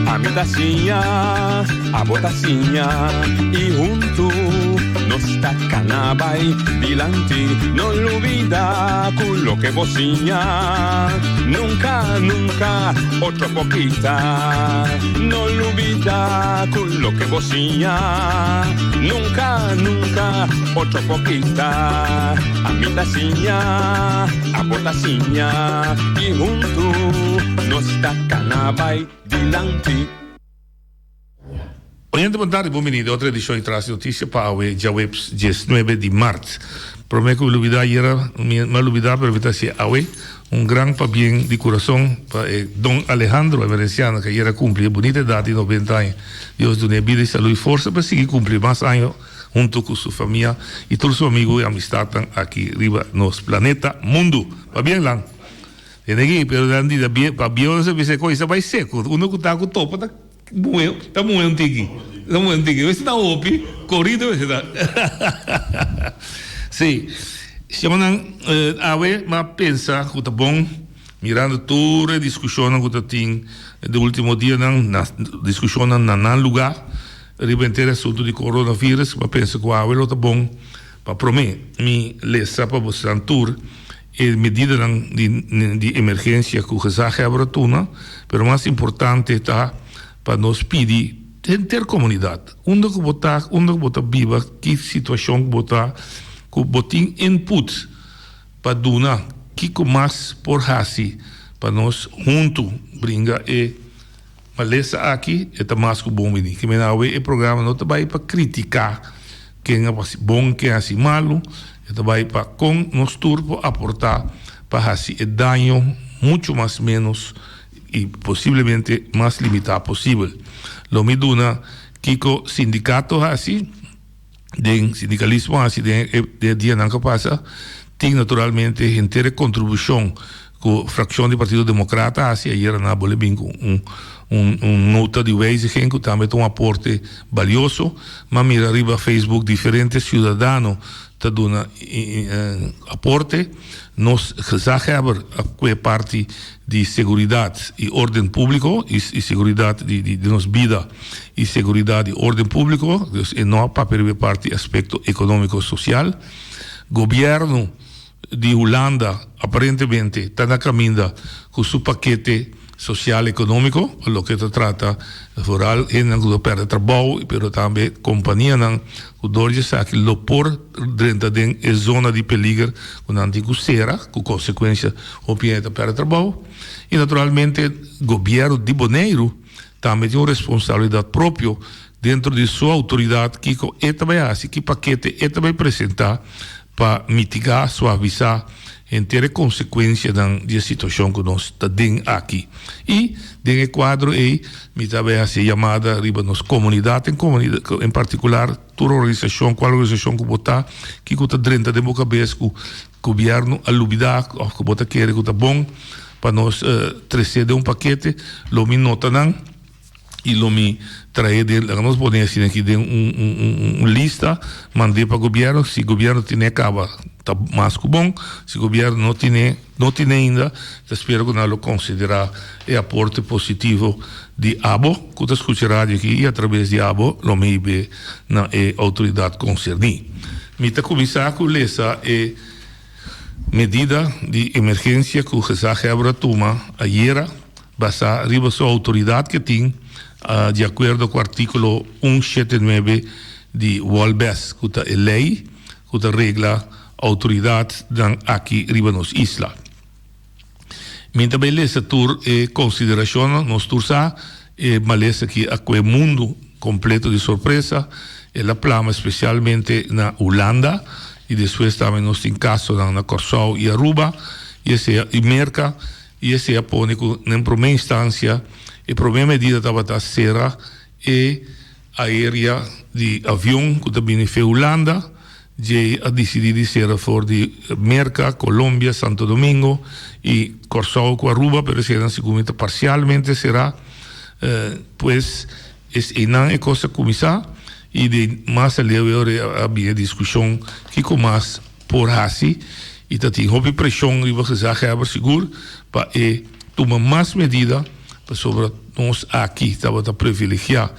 Ami ta siña, abo ta siña y huntu nos ta cana bay dilanti. No lubida cu loke bo siña nunca, nunca otro por kita. No lubida cu loke bo siña nunca, nunca otro por kita. Ami ta siña, abo ta siña y huntu nos ta cana bay dilanti. Oyente bon tardi, bon bini den otro edicion di Tras di Noticia pa awe djaweps diesnuebe di mart. Prome cu mi lubida ayera, mi a lubida pero mi ta haci awe un gran pabien di curason pa e Don Alejandro Emerenciano cu ayera a cumpli e bunita edad di noventa aña. Dios dun'e bida y salud y forsa pa sigui cumpli mas aña hunto cu su famia y tur su amigo y amistadnan aki riba nos planeta mundo. Pabien lan. Tene aki, pero nan di pabien ora bisa e cosa bai seco, uno cu ta cu topa ta. Muhe, ta muhe un tiki. Ta muhe un tiki. Mester ta hopi, korido mester ta. Sí. Shemanan, awe m'a pensa ku ta bon, mirando tur e diskushonnan ku ta tin den ultimo dianan, na diskushonnan na nan lugá riba henter e asuntu di coronavirus, m'a pensa ku awe lo ta bon pa promé mi lesa pa bosonan tur e medidanan di emergensia ku gezaghebber a tuma, pero mas importante ta pa nos pidi henter komunidat, unda ku bo ta, unda ku bo ta biba, ki situashon ku bo ta, ku bo tin input pa duna kiko mas por hasi pa nos huntu bringa e Malesa aki e ta mas ku bon bini. Kimen awe e programa no ta bai pa kritiká ken a hasi bon, ken a hasi malu, e ta bai pa kon nos tur por aportá pa hasi e daño muchu mas ménos i posiblemente mas limitá posibel. Lo mi duna kiko sindikato hasi. Den sindikalismo hasi den e dianan ku a pasa tin naturalmente henter e kontribushon ku frakshon di Partido Demokrata hasi. Ayera nan a bole bin ku un un nota di wijziging ku tambe ta un aporte balioso. M'a mira riba Facebook diferente siudadano ta duna aporte. Nos gezaghebber a kue parti di seguridat i orden públiko i seguridat di nos bida i seguridat di orden públiko, dus e no a papia riba e parti aspekto ekonómiko sosial. Gobièrnu di Hulanda aparentemente ta na kaminda ku su pakete sosial ekonómiko pa loke ta trata vooral hendenan ku lo pèrdè trabou pero tambe kompanianan ku dor di esaki lo por drenta den e zona di peliger ku nan tin ku sera ku konsekuensia hopi hende ta pèrdè trabou i naturalmente gobièrnu di Boneiru tambe tin un responsabilidat propio dentro di su outoridat kiko e ta bai hasi ki pakete e ta bai presentá pa mitigá, suavisá henter e konsekuensianan di e situashon ku nos ta den aki. I den e kuadro ei mi ta bai hasi e yamada riba nos komunidat en en partikular tur organisashon, kual organisashon ku bo ta, kiko ta drenta den bo kabes ku gobièrnu a lubidá òf ku bo ta kere ku ta bon pa nos tresé den un pakete, lo mi nota nan. I lo mi trae den, laga nos pone asina aki den un un un lista, mand'é pa gobierno, si gobierno tine kaba ta mas ku bon, si gobierno no tine no tine ainda, ta spera ku nan lo konsiderá e aporte positivo di abo ku ta skucha radio aki i atrabes di abo lo mi hib'é na e outoridat konserní. Mi ta kuminsá ku lesa e medida di emergensia ku gezaghebber a tuma ayera. Basá riba su outoridat ke tin di akuerdo ku artíkulo un shete nuebe di Wolbes, ku ta e lei ku ta regla outoridatnan aki riba nos isla. Mi ta bai lesa tur e konsiderashonnan, nos tur sa e malesa aki a kue mundu kompleto di sorpresa, el a plama spesialmente na Hulanda i despues tambe nos tin kasonan na Kòrsou i Aruba i esei i Merka. I esei a pone ku den promé instansia e promé medida tabata sera e aerea di avion ku ta bini fe Hulanda. Djei a disidí di sera for di Merka, Colombia, Santo Domingo i Kòrsou ku Aruba, pero eseinan segun mi ta parsialmente será. Pues es einan e kos a kuminsá i di mas aleu e ora a bini e diskushon kiko mas por hasi. I ta tin hopi preshon riba gezaghebber sigur pa e tuma mas medida pasobra nos aki tabata privilegiá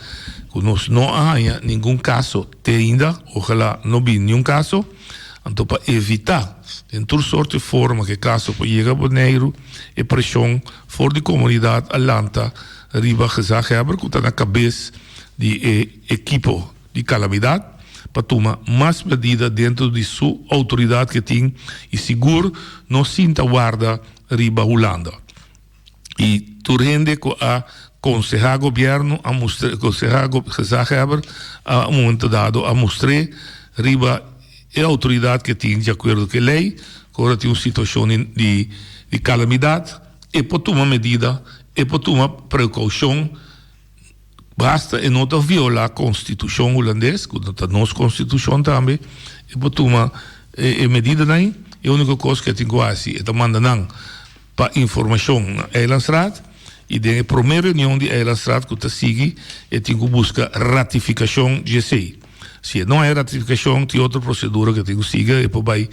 ku nos no a haña ningun kaso te ainda, ojalá no bin niun kaso, anto pa evitá den tur sorte forma ku e kaso por yega Boneiru e preshon for di komunidat a lanta riba gezaghebber ku ta na kabes di e ekipo di kalamidat pa tuma mas medida dentro di su outoridat ke tin i sigur no sinta warda riba Hulanda. I tur hende ku a konsehá gobièrnu a mustra konsehá gezaghebber a un momento dado a mustr'é riba e outoridat ke tin di akuerdo ku e lei ku ora tin un situashon di di kalamidat e por tuma medida e por tuma prekoushon. Basta e no ta viola konstitushon hulandes, ku ta nos konstitushon tambe, e por tuma e medidanan ei. E úniko kos ku e tin ku hasi, e ta manda nan pa informashon na Eilandsraad i den e promé reunion di Eilandsraad ku ta sigui e tin ku buska ratifikashon di esei. Si e no hay ratifikashon tin otro prosedura ku e tin ku sigui, e por bai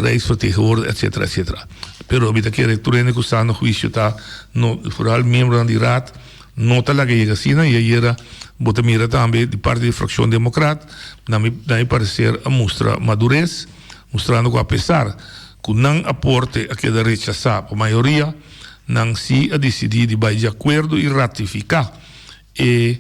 Rijksvertegenwoordiger etcetera etcetera. Pero mi ta kere tur hende ku sta na huisio ta no, foral miembronan di raad, No ta laga yega asina y ayera bo ta mira tambe di parti di fraccion Democrat, na mi na mi parecer a mustra madurez, mustrando cu apesar cu nan aporte a keda rechasa pa mayoria, nan si a dicidi di bay di acuerdo y ratifica e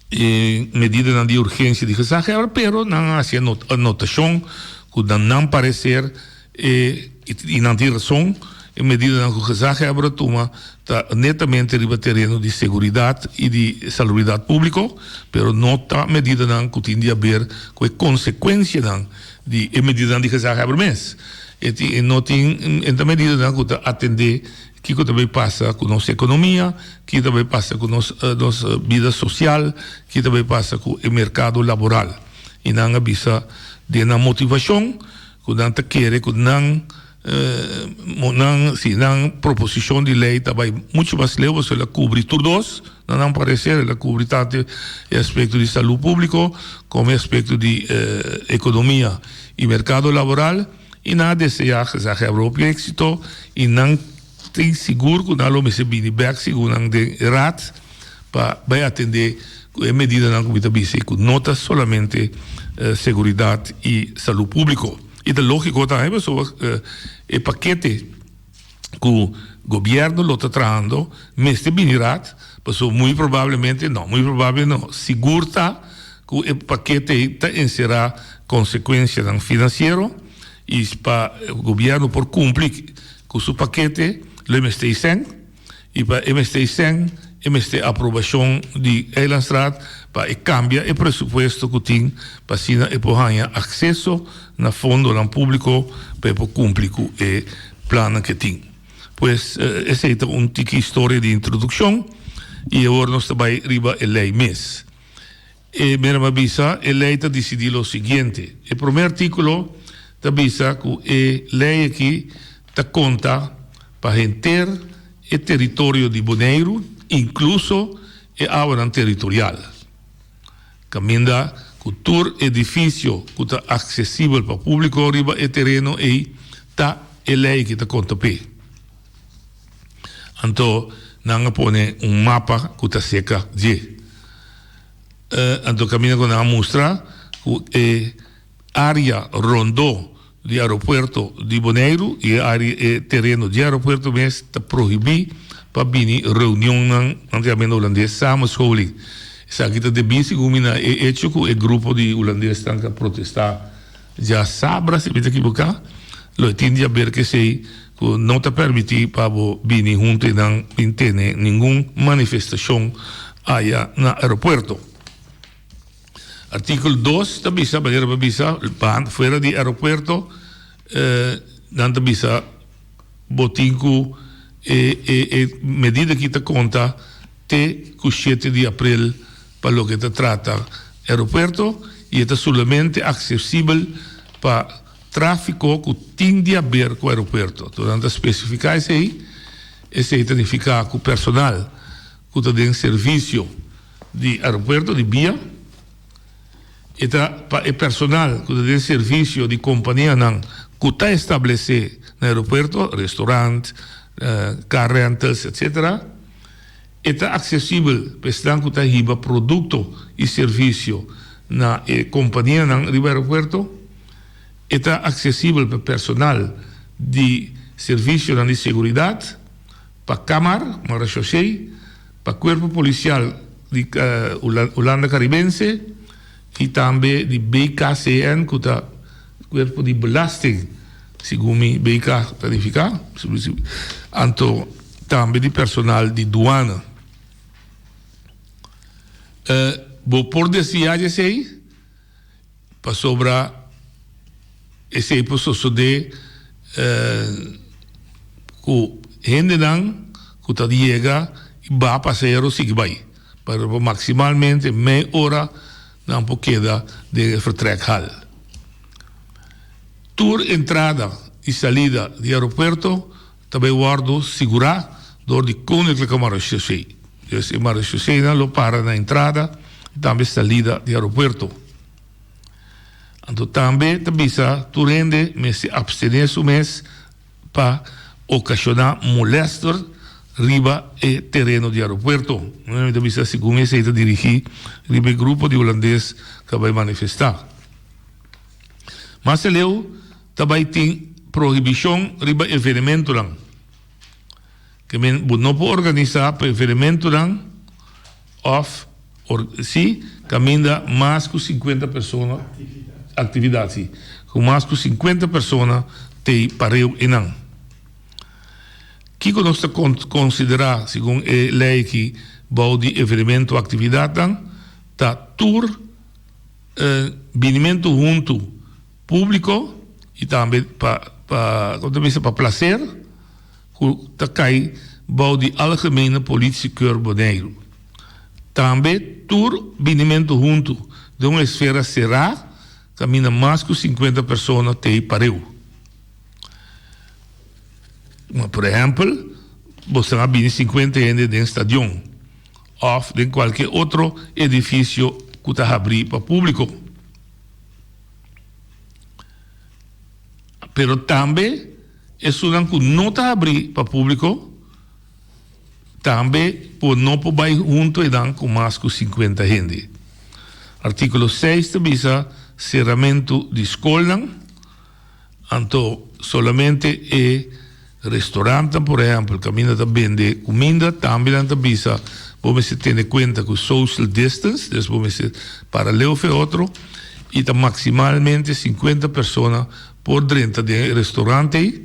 e medidanan di urgencia di gezaghebber, pero nan a haci anotacion cu na nan parecer e y nan tin rason, e medidanan cu gezaghebber a tuma ta netamente riba tereno di seguridad y di salubridad publico, pero no ta medidanan cu tin di haber cu e consecuencianan di e medidanan di gezaghebber mes. E tin e no tin e ta medidanan cu ta atende Kiko ta bay pasa ku nos ekonomia, kiko ta bay pasa ku nos nos bida sosial, kiko ta bay pasa ku e merkado laboral. I nan a bisa den nan motivashon ku nan ta kere ku nan nan si nan proposishon di lei ta bay muchu mas leu pasobra el a kubri tur dos na nan pareser, el a kubri tantu e aspekto di salú públiko komo e aspekto di ekonomia i merkado laboral. I nan a deseá gezaghebber hopi éksito i nan tin sigur ku nan lo mester bini bèk segun nan den e raad pa bai atendé ku e medidanan ku mi ta bisa i ku no ta solamente seguridat i salú públiko. I ta lógiko tambe pasobra e pakete ku gobièrnu lo ta trahando mester bini raad pasobra muy probablemente, no muy probable no, sigur ta ku e pakete ei ta enserá konsekuensianan finansiero i pa gobièrnu por kumpli ku su pakete lo e mester e sèn i pa e mester e sèn e mester aprobashon di Eilandsraad pa e kambia e presupuesto ku tin pa asina e por haña akseso na fondonan públiko pa e por kumpli ku e plannan ku e tin. Pues esei ta un tiki historia di introdukshon i awor nos ta bai riba e lei mes. E mera mi a bisa, e lei ta disidí lo siguiente. E promé artíkulo ta bisa ku e lei aki ta konta pa henter e teritorio di Boneiru, inkluso e awanan teritorial, kaminda ku tur edifisio ku ta aksesibel pa públiko riba e tereno ei ta e lei aki ta konta p'e. Anto nan a pone un mapa ku ta seka dje. Anto kaminda ku nan a mustra ku e área rondó di aeropuerto di Boneiru i e área e tereno di aeropuerto mes ta prohibí pa bini reunionnan, nan ta yama na hulandes samenscholing. Esaki ta debí segun mi na e echo ku e grupo di hulandesnan ta protestá Djasabra, si mi ta ekiboká, lo e tin di haber ku esei ku no ta permití pa bo bini huntu i nan bin tene ningun manifestashon aya na aeropuerto. Artíkulo dos ta bisa, manera bo a bisa, fuera di aeropuerto nan ta bisa bo tin ku e e medida aki ta konta te ku shete di aprel pa loke ta trata aeropuerto y e ta solamente accesibel pa trafico cu tin di haber cu aeropuerto. Entonces nan ta specifica esey, esey ta nifica cu personal cu ta den servicio di aeropuerto di bia, e ta pa e personal cu ta den servicio di companianan. ku ta establesé na aeropuerto, restaurant, car rentals, etc. E ta aksesibel pa esnan ku ta hiba produkto i servisio na e kompanianan riba aeropuerto. E ta aksesibel pa personal di servisionan di seguridat, pa Kamar, Marechaussee, pa Kuerpo Polisial di Hulanda Karibense i tambe di BKCN ku ta Kuerpo di Belasting, segun mi BK ta nifiká, anto tambe di personal di duana. Bo por desviá di esei? Pasobra esei por sosodé ku hendenan ku ta yega i baha pasahero sigui bai. Pero por maksimalmente mei ora nan por keda den e vertrekhal. Tur entrada i salida di aeropuerto ta bai wòrdu sigurá dor di Koninklijke Marechaussee. Dus e marechausseenan lo para na entrada i tambe salida di aeropuerto. Anto tambe ta bisa tur hende mester abstené su mes pa okashoná molèster riba e tereno di aeropuerto. Mi ta bisa segun esei ta dirigí riba e grupo di hulandes ku a bai manifestá. Mas aleu ta bai tin prohibishon riba evenementonan. Ke men bo no por organisá pa evenementonan òf si kaminda mas ku sinkuenta persona aktividat si ku mas ku sinkuenta persona tei pareu einan. Kiko nos ta konsiderá segun e lei aki bou di evenemento aktividatnan ta tur binimentu huntu públiko i tambe pa pa kon ta bisa pa plaser ku ta kai bou di Algemene Politiekeur Boneiru. Tambe tur binimentu huntu den un esfera será kaminda mas ku sinkuenta persona tei pareu. Por ehèmpel, bo sa a bini sinkuenta hende den stadion òf den kualke otro edifisio ku ta habrí pa públiko. Pero tambe esunnan ku no ta habrí pa públiko tambe por no por bai huntu einan ku mas ku sinkuenta hende. Artíkulo seis ta bisa seramentu di skolnan. Anto solamente e restaurantnan por ehempel kaminda ta bende kuminda tambe nan ta bisa bo mester tene kuenta ku social distance, dus bo mester para leu fe otro i ta maksimalmente sinkuenta persona por drenta den e restaurant ei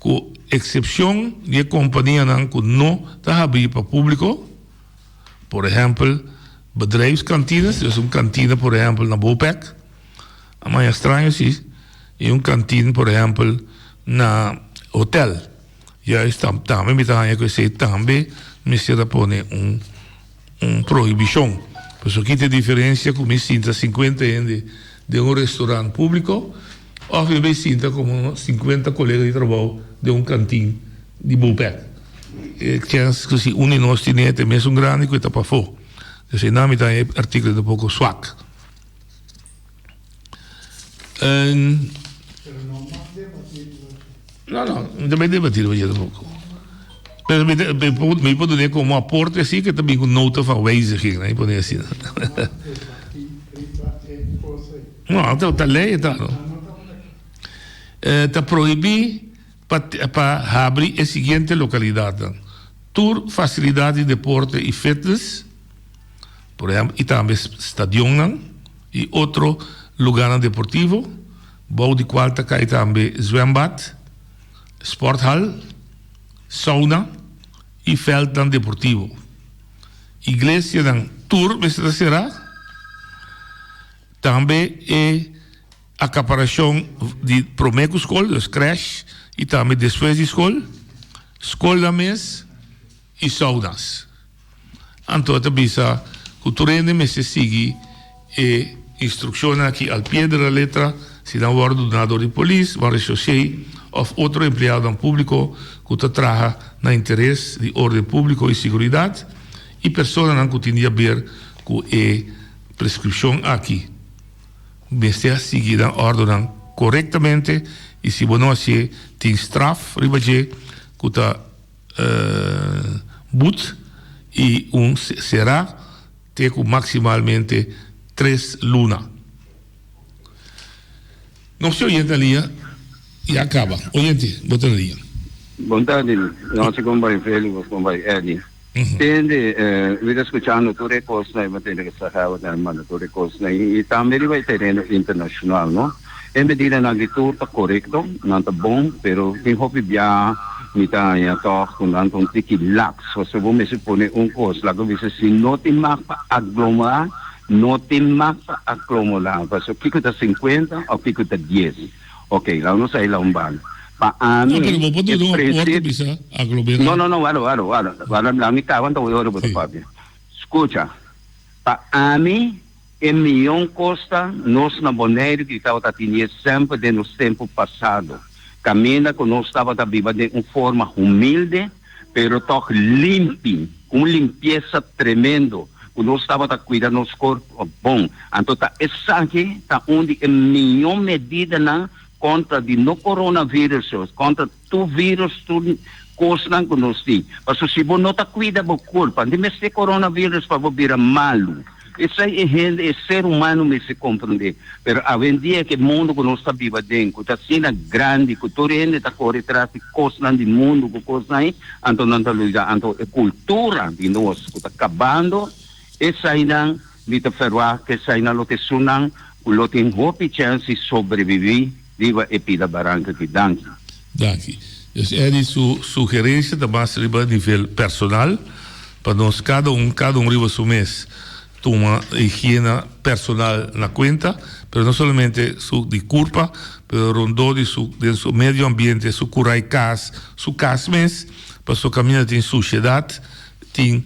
ku eksepshon di e kompanianan ku no ta habrí pa públiko, por ehempel bedrijfskantines, dus un kantina por ehempel na Bopec. A maña straño si y un kantin por ehempel na hotel. Juist tambe mi ta haña ku esei tambe mester a pone un un prohibishon. Pasobra ki ta e diferensia ku mi sinta sinkuenta hende den un restaurant públiko òf mi bai sinta komo sinkuenta kolega di trabou den un kantin di Bopec. E chèns ku si un di nos tine ta e mesun grandi ku e ta pafó. Entonces einan mi ta haña e artíkulo ta un poko swak. Pero no mag debatí riba esei. No, no, mi ta bai debatí riba dje tampoco. Pero mi ta, mi por, mi por dun'é como aporte así ke ta bin ku nota van wijziging, mi pone asina. No mag debatí riba e kos ei. No, ta, ta lei e ta, no. No, no tabata ke. Ta prohibí pa, pa habri e siguiente lokalidatnan, tur fasilidat di deporte i fitness, Por ehèmpel, i tambe stadionnan i otro lugánan deportivo, bou di kual ta kai tambe zwembad, sporthal, sauna i vèltnan deportivo. Iglesianan tur mester ta será. Tambe e akaparashon di promé ku skol, dus krèsh, i tambe despues di skol, skolnan mes i saunas. Anto e ta bisa ku tur hende mester sigui e instrukshonnan aki al pie de la letra, si nan wòrdu duná dor di polis, marechaussee òf otro empleadonan públiko ku ta traha na interes di órden públiko i siguridat i personanan ku tin di haber ku e preskripshon aki mester sigui nan òrdunan. korektamente i si bo no hasié tin straf riba dje ku ta but i un será te ku maksimalmente tres luna. Nos tin oyente na liña ya kaba. Oyente, bo ta na liña. Bon tardi, nochi kon bai Feli, bos kon bai Eddy. Tende, mi ta skuchando tur e kosnan, mi tende ku Sahara ta manda tur e kosnan i tambe riba e tereno internashonal, no. E medidanan di tur ta korekto, nan ta bon, pero tin hopi biaha mi ta haña tòg ku nan ta un tiki laks, pasobra bo mester pone un kos, laga bisa si no tin mag pa aglomerá, No tin mag pa acomodá, pasobra kiko ta sinkuenta òf kiko ta dies? Oké, laga nos a hila un banda. Pa No, ami, pero bo por e duna un aporte prinsip. bisa No, aglomerá. no, no, warda, warda, warda, warda, laga mi kaba anto ora bo ta Sí. papia. Skucha, pa ami e mion kos ta nos na Boneiru ki tabata tinié semper den nos tempu pasado, kaminda ku nos tabata biba den un forma humilde, pero tòg limpi, ku un limpiesa tremendo, ku nos tabata kuida nos korpo bon. Anto ta esaki ta un di e mihó medidanan kontra di no coronavirus so, kontra tur virus, tur kosnan ku nos tin. Pasobra si bo no ta kuida bo kurpa, di mester coronavirus pa bo bira malu. Esei e hende, e ser humano mester comprende. Pero awendia ke mundo ku nos ta biba den, ku ta asina grandi, ku tur hende ta kore tras di kosnan di mundo, ku kosnan ei, anto nan ta luida. Anto e kultura di nos ku ta kabando, eseinan mi ta ferwagt ku eseinan lo ta esunnan ku lo tin hopi chèns di sobreviví riba e pida baranka aki. Danki. Danki. Dus Eddy su sugerencia ta mas riba nivel personal pa nos cada un cada un riba su mes tuma higiena personal na cuenta pero no solamente su di curpa pero rondó di su den su medio ambiente su curai cas su cas mes pasobra caminda tin suciedad tin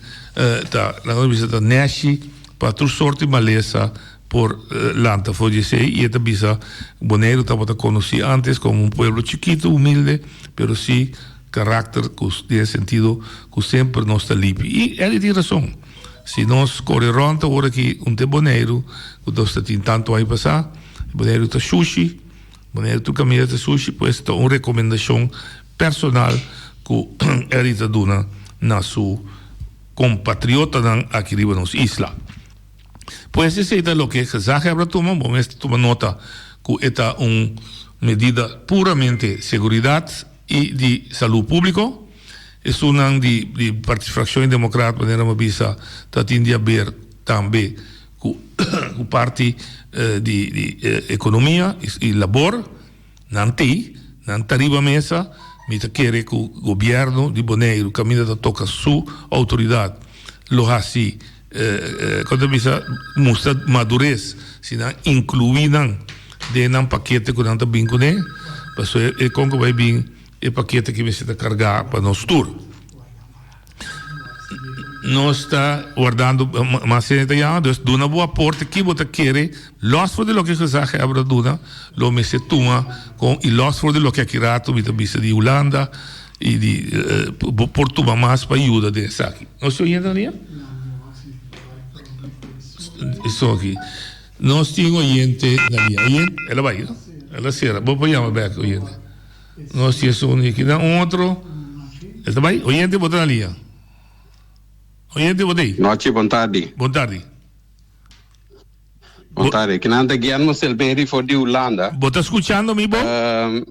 ta laga nos bisa ta neshi pa tur sorti malesa por lanta for di esei i e ta bisa Boneiru tabata konosí antes komo un pueblo chikitu, humilde, pero sí karakter ku den e sentido ku semper nos ta lipi. I Eddie tin rason. Si nos kore rònt awor aki un te Boneiru ku nos ta tin tantu aña pasá, Boneiru ta shushi, Boneiru tur kaminda ta shushi, pues ta un rekomendashon personal ku Eddie ta duna na su kompatriotanan aki riba nos isla. Pues esei ta loke gezaghebber a tuma, bo mester tuma nota ku e ta un medida puramente seguridat i di salú públiko. Esunnan di di parti frakshon di demokrat manera mi a bisa ta tin di haber tambe ku ku parti di di ekonomia i labor. Nan tei, nan ta riba mesa, mi ta kere ku gobièrnu di Boneiru kaminda ta toka su outoridat lo hasi kon ta bisa mustra madures si nan inkluí nan den nan pakete ku nan ta bin kuné pasobra e kon ku bai bin e pakete ki mester ta kargá pa nos tur. Nos ta wardando mas hende ta yama, dus duna bo aporte ki bo ta kere, los for di loke gezaghebber a duna, lo mester tuma kon i los for di loke aki rato mi ta bisa di Hulanda i di bo por tuma mas pa yuda den esaki. Nos tin oyente na liña? Eso aki. Nos tin oyente na liña. Oyente, el a bai, el a sera. Bo por yama bek oyente. Nos tin esun di kinan un otro. El ta bai. Oyente bo ta na liña. Oyente bo ta ei. Nochi, bon tardi. Bon tardi. Bon tardi. Kinan ta Guillermo Silveri for di Hulanda. Bo ta skuchando mi bon?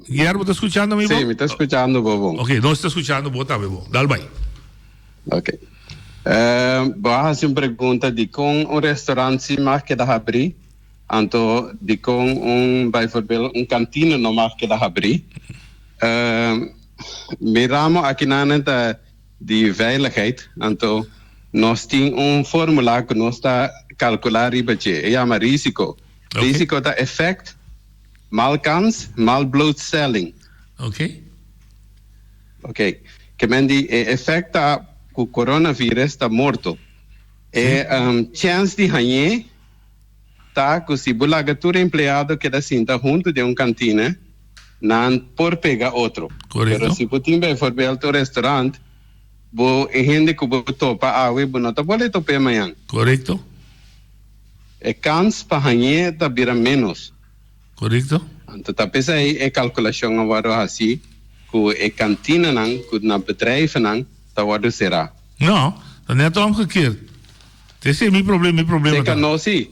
Guillermo, bo ta skuchando mi bon? Sí, mi ta skuchando bo bon. Ok, nos ta skuchando bo tambe bon. Dal bai. Ok. Bo a hasi un pregunta dikon un restaurant si mag keda habrí? Anto dikon un bijvoorbeeld un kantina no mag keda habrí? Mi ramo akinan ta di veiligheid, anto nos tin un formula ku nos ta kalkulá riba dje, e yama risiko. Risiko ta effect mal kans mal blootstelling. Ok. Ok, ke men di e effect ta ku coronavirus ta morto. E chèns di hañ'é. Ta cu si bo laga tur empleado keda sinta hunto den un cantina, nan por pega otro. Correcto. Pero si bo tin bijvoorbeeld un restaurant, bo e hende cu bo topa awe, bo no ta bolbe top'é mañan. Correcto. E kans pa hañ'é ta bira menos. Correcto. Anto ta p'esei e kalkulashon a wòrdu hasí ku e kantinanan ku na bedrijvennan ta wòrdu será. No, ta net omgekeerd. Esei mi problema, mi problema ta. Seka nos sí.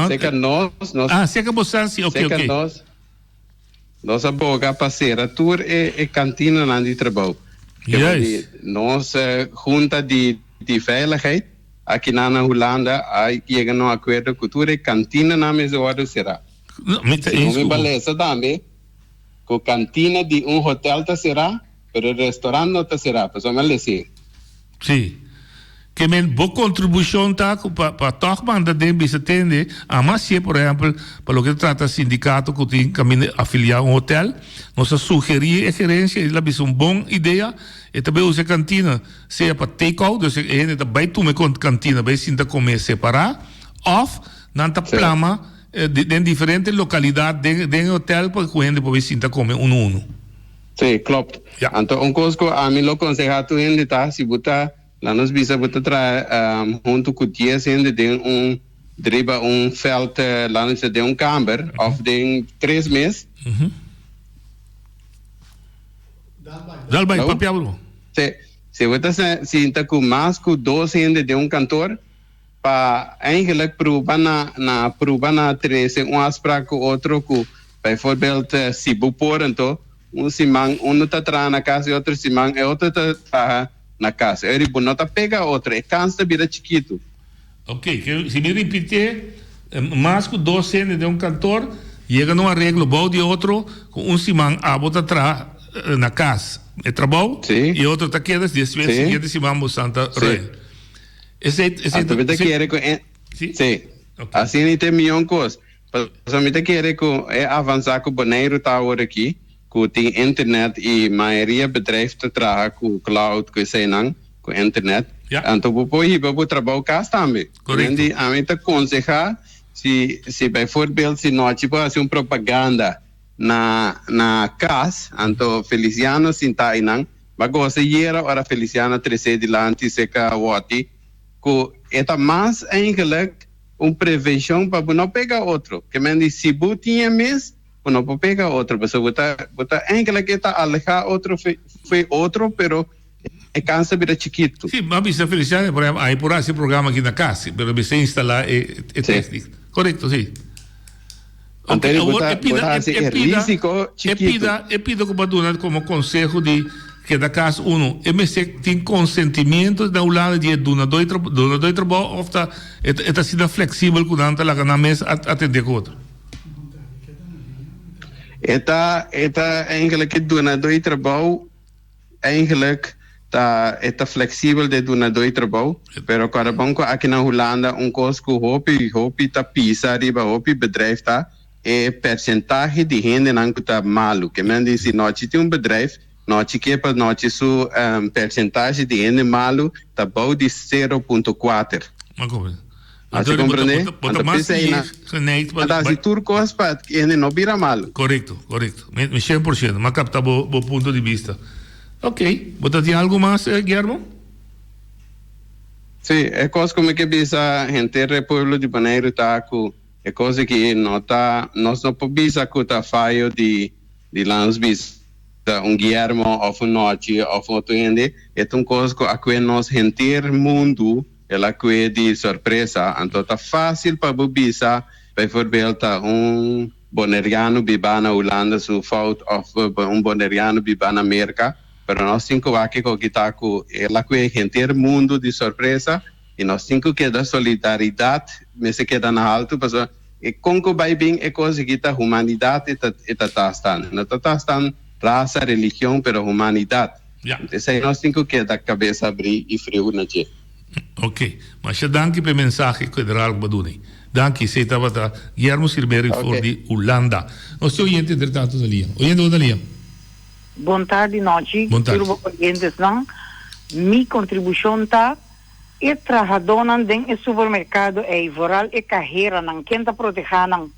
Seka nos, nos. Ah, seka bosan sí, oké, oké. Seka nos. Nos a boga pa sera tur e e kantinanan di trabou. Juist. Nos junta di di veiligheid akinan na Hulanda a yega na un akuerdo ku tur e kantinanan mester wòrdu será. No, mi ta eens Segun mi ku bo. balesa tambe ku kantina di un hotel ta será, pero e restaurant no ta será, pasobra mi a lesa. Sí. Ke men bo kontribushon ta ku pa pa tòg manda den bisa tende a mas sie por ehèmpel pa loke ta trata sindikato ku tin kaminda afiliá un hotel nos a sugerí e gerensia i el a bisa un bon idea e ta bai usa e kantina sea pa take out dus e hende ta bai tuma e kantina bai sinta kome separá òf nan ta plama den diferente lokalidat den den e hotel pa ku hende por bai sinta kome unu unu. Sí, klopt. Ja. Anto un kos ku ami lo konsehá tur hende ta, si bo ta, laat nos bisa bo ta traha huntu ku dies hende den un, riba un vèlt, laat nos bisa den un kamber òf den tres mes. Dal bai, Hallo? papia bro. Si, si bo ta sinta ku mas ku dos hende den un kantor, Pa eigenlijk pruba na na pruba na trese un afspraak ku otro ku bijvoorbeeld si bo por anto un siman uno ta traha na kas e otro siman e otro ta traha na kas e ori bo no ta pega otro e kans ta bira chikitu. Ok, ke si mi ripitié mas ku dos hende den un kantor yega na un areglo bou di otro ku un siman abo ta traha na kas e trabou Sí. i e otro ta keda despues Sí. siguiente siman bo san ta Sí. ruil. Esei, esei, Anto mi ta esei- kere ku e Sí? Sí. Ok. Asina i ta e mion kos. Pasobra mi ta kere ku e avansá ku Boneiru ta awor aki, ku tin internet i mayoria bedrijf ta traha ku cloud, ku eseinan, ku internet. Ja. Anto bo por hiba bo trabou kas tambe. Korekto. Mendi, ami ta konsehá si si bijvoorbeeld si nochi bo hasi un propaganda na na kas, anto Feliciano sinta einan, Ba gosa yera ora Feliciana tresé dilanti serka Wotty ku e ta mas eigenlijk un prevenshon pa bo no pega otro. Ke men di si bo tin e mes bo no por pega otro pasobra bo ta bo ta eigenlijk e ta alehá otro fo'i otro pero e kans ta bira chikitu. Sí, m'a bisa Feliciana por ehempel, ai por hasi e programa aki na kas, pero mester instalá e e Sí. téknik. Korekto, sí. Anto Oke, bo awor ta, e bo pida, ta e, hasi e e pida, risiko e chikitu. pida, e pida ku bo a duna komo konseho di keda kas uno, e mester tin konsentimiento na Hulanda di e dunadó di trabou, dunadó di trabou òf ta e ta e ta asina fleksibel ku nan ta laga nan mes atendé ku otro? E ta, e ta eigenlijk e dunadó di trabou Eigenlijk ta e ta flexibel den dunadó di trabou, pero kòrda bon ku aki na Hulanda un kos ku hopi hopi ta pisa riba hopi bedrijf ta e persentahe di hendenan ku ta malu. Ke men di si nochi tin un bedrijf, nochi ke pa nochi su persentahe di hende malu ta bou di sero punto kuater. A Anto comprende? Bo ta mas geneigd pa. Anto hasi tur kos pa hende no bira malu. Korekto, korekto. Mi 100%. Mi a kapta bo bo punto di bista. Ok, bo ta tin algu mas, Guillermo? Sí, e kos ku mi ke bisa henter e pueblo di Boneiru ta ku e kos aki no ta, nos no por bisa ku ta fayo di di lanos bisa un Guillermo òf un Nochi òf otro hende, e ta un kos ku a kue nos henter mundu. El a kue di sorpresa, anto ta fásil pa bo bisa, bijvoorbeeld ta un Boneriano bibá na Hulanda su fout òf un Boneriano bibá na Merka, pero nos tin ku wak kiko ki ta ku el a kue henter mundu di sorpresa i nos tin ku keda solidaridat mester keda na haltu pasobra e kon ku bai bin e kos aki ta humanidat e ta e ta tastan, no ta tastan rasa, religion, pero humanidat. Esei nos tin ku keda kabes abrí i friu na dje. Ok. Masha danki pa e mensahe general ku bo a duna ei. Danki. Esei tabata Guillermo Silverio for di Hulanda. Nos tin oyente entre tanto na lia. Oyente bo na lia. Bon tardi nochi Bon tardi. tur bo oyentesnan. Mi kontribushon ta e trahadónan den e supermerkado ei, vooral e kaheranan, ken ta protehá nan?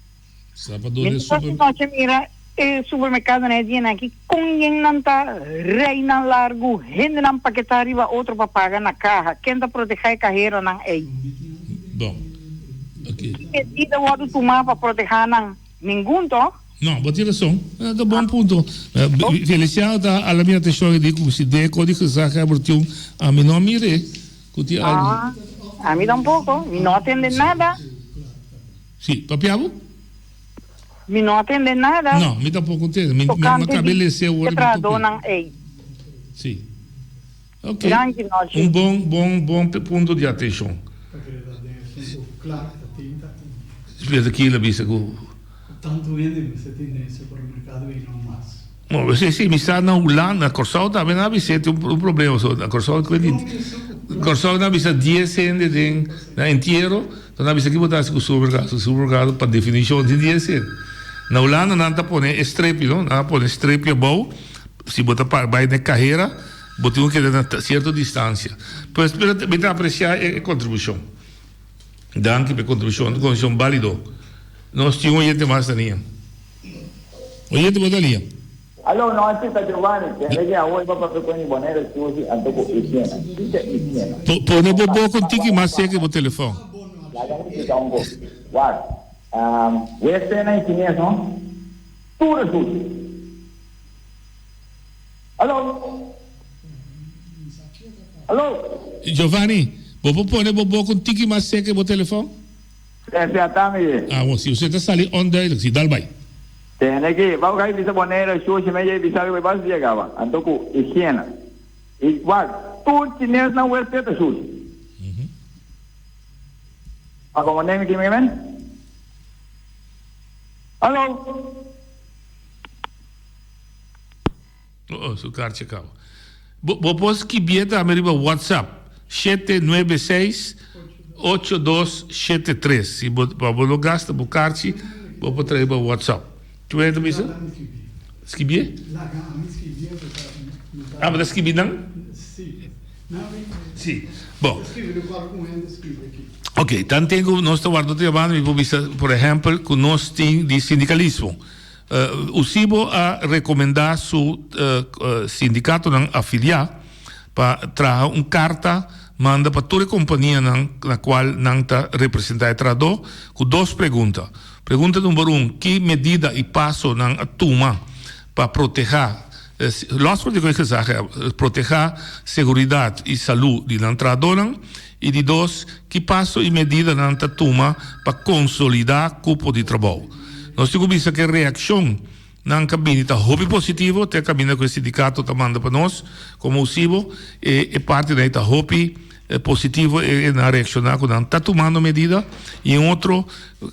Sábado Mi den no sa si super. nochi mira e supermercadonan e dianan aki con yen nan ta rijnan largu, hendenan paketá riba otro pa paga na caha. Ken ta protehá e caheronan ey? Bon. Oké. Ki medida wordo tumá pa protehá nan? Ningun, toch? No, bo tin rason. Ta bon punto. Feliciano ta ala mi atencion e di cu si den e codigo gezaghebber tin un, ami no a mir'e cu tin algo. Ah, ami tampoco. Mi no a tende nada. Si, papia bo? Mi no a tende nada. No, mi tampoco a tende. Mi a Tocante cabe di lese awor e y mi tope. trahadornan ey. Si. Ok. Danki, Nochi. Un bon, bon, bon punto di atencion. Ta kere ta den esun ku Clark ta tin ta tin. Spierta ki el a bisa ku. Ku tantu hende mester tin den e supermerkado i no mas. Bon, si, si, mi sa na Hulanda, na Kòrsou tambe nan a bisa tin un problema. So, na Kòrsou ku di, Kòrsou nan a bisa dies hende den na entiero, so nan a bisa ki bo ta hasi ku supermerkado? So supermerkado pa definishon tin dies hende. Na Hulanda nan ta pone e strepi, no? Nan a pone strepi abou, si bo ta bai na e kahera. Bo tin ku keda na sierto distansia. Pues mi ta mi ta apresiá e kontribushon. Danki pa e kontribushon, un kontribushon bálido. Nos tin un oyente mas na liña. Oyente bo ta liña. Alo, no a cita Giovanni, tende ki awor bo papia con di Bonaire sushi anto cu higiena. Kico higiena? Pone bo boca un tiki mas cerca di bo telefon. Laga mi splica un cos. Wak, wc nan chines no, tur e sushi. Alo? Alo? Giovanni, bo por pone bo boka un tiki mas seka e bo telefon? Esei a ta mi ye. Ah, bon, si usted ta sali onduidelijk, si, dal bai. Tende ki, bou kai bisa Bonaire shushi me ye bisa riba e bas dia kaba, anto ku higiena. I wak, tur chinesnan wc ta shushi. A komprende mi kimi men? Alo? Oh, su karchi kaba. Bo, bo por skibié tambe riba WhatsApp, 796 8273. Si bo, pa bo no gasta bo karchi, bo por trae riba WhatsApp. Kiba ta bisa? Skibié? Ah, bo ta skibi nan? Si. Bon. Ok, tanten ku nos ta warda otro yamada, mi por bisa, por ehèmpel, ku nos tin di sindikalismo. USIBO a rekomendá su sindikatonan afiliá pa traha un karta manda pa tur e kompanianan na kual nan ta representá e trahadó ku dos pregunta. Pregunta number un, ki medida i paso nan a tuma pa protehá, lòs for di ku e gezaghebber, protehá seguridat i salú di nan trahadónan? I di dos, ki paso i medidanan ta tuma pa konsolidá kupo di trabou? Nos tin ku bisa ku e reakshon nan ka bini ta hopi positivo, te kaminda ku e sindikato ta manda pa nos komo USIBO, e e partinan ei ta hopi positivo e nan a reakshoná ku nan ta tumando medida. I un otro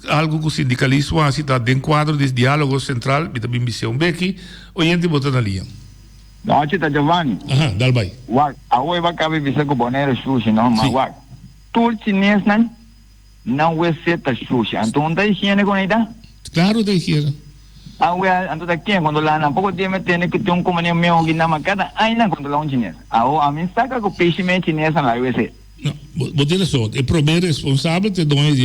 algu ku sindikalismo a hasi ta den kuadro di diálogo sentral, mi ta bin bis'é un beki, oyente bo ta na liña. Nochi ta Giovanni. Aha, dal bai. Wak, awe bo a kaba bisa ku Bonaire shushi no, ma wak, tur chinesnan nan wc ta shushi, anto un ta higiene kon ei ta? Klaro ta higiene. Awe anto ta ken kontrola nan, poko dia mi tende ku tin un kompania meo aki nan, ma kada aña nan kontrola un chines. Awo ami saka ku peshi me chinesnan la wc. No, bo tin rason. E promé responsabel ta e doño di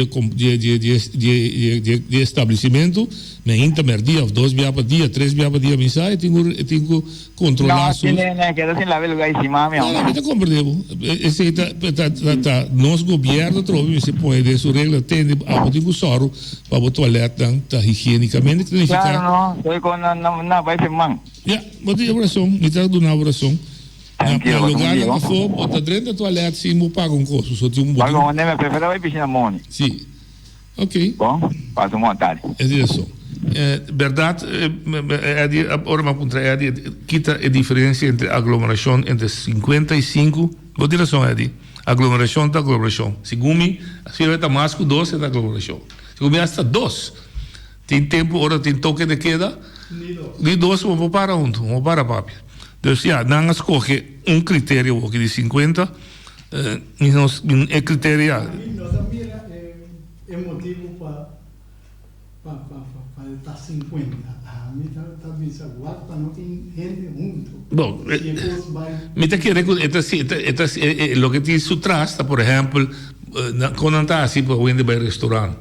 e establesimentu. Meinta, mèrdia òf dos bia pa dia, tres bia pa dia, mi sa, e tin ku e tin ku kontrolá su. No, tene keda sin laba e lugá i sima mi No, no, mi ta komprendé bo. Esei ta ta ta nos gobièrnu atrobe mester pone den su regla, tende abo tin ku sòru pa bo tualètnan ta higiénikamente, ki ta nifiká. Klaro no, soy kon nan nan bai sin man. Ya, bo tin rason, mi ta duna bo rason. Na na lugarnan afó bo ta drenta toilet sin bo paga un kos. So tin un bo tin. Paga un mi prefera bai piscina moni. Si. Ok. Bon, pasa un bon tardi. Es eso. Berdad Eddy, ora mi a puntra Eddy kita e diferencia entre aglomeracion entre 55, bo tin razon Eddy, aglomeracion ta aglomeracion. Segun mi, si ta mas cu dos e ta aglomeracion. Segun mi hasta dos. Tin tempu ora tin toke de keda, ni dos bo por para huntu, bo por para papia. Dus ya, nan a skohe un kriterio awoki di sinkuenta, i nos e kriterio ya. Mi no ta mira e motibu pa pa pa e ta sinkuenta. Ami ta ta bisa wak pa no tin hende huntu. Bon, Si e kos bai. mi ta kere ku e ta e ta loke tin su tras ta por ehèmpel kon nan ta hasi pa hende bai restaurant.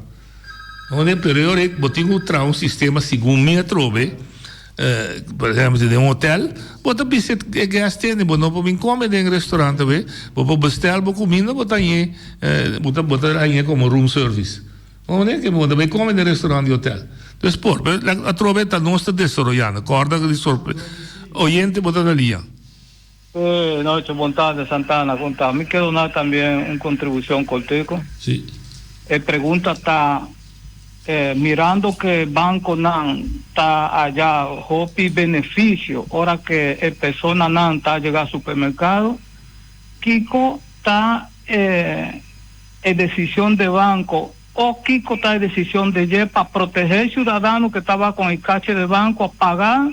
Unda e periodo ei bo tin ku traha un sistema segun mi atrobe, por ehempel si den un hotel, bo ta bisa e guest tende bo no por bin kome den restaurant awe, bo por bestel bo kuminda bo ta hañ'é bo ta bo ta hañ'é komo room service. Unda ke bo ta bai kome den restaurant di hotel. Dus por, pero atrobe ta nos ta desaroyando. Corda di sorpre. Oyente bo ta na liña. Eh, noche, bon tarde, Santana, con ta? Mi quiero donar también un contribución cortico. Sí. E pregunta ta, eh, mirando que banconan ta haya hopi beneficio ora que e personanan ta yega supermercado, kico ta e e decision de banco o kico ta e decision de dje pa protege e ciudadano que ta ba con e cache de banco a paga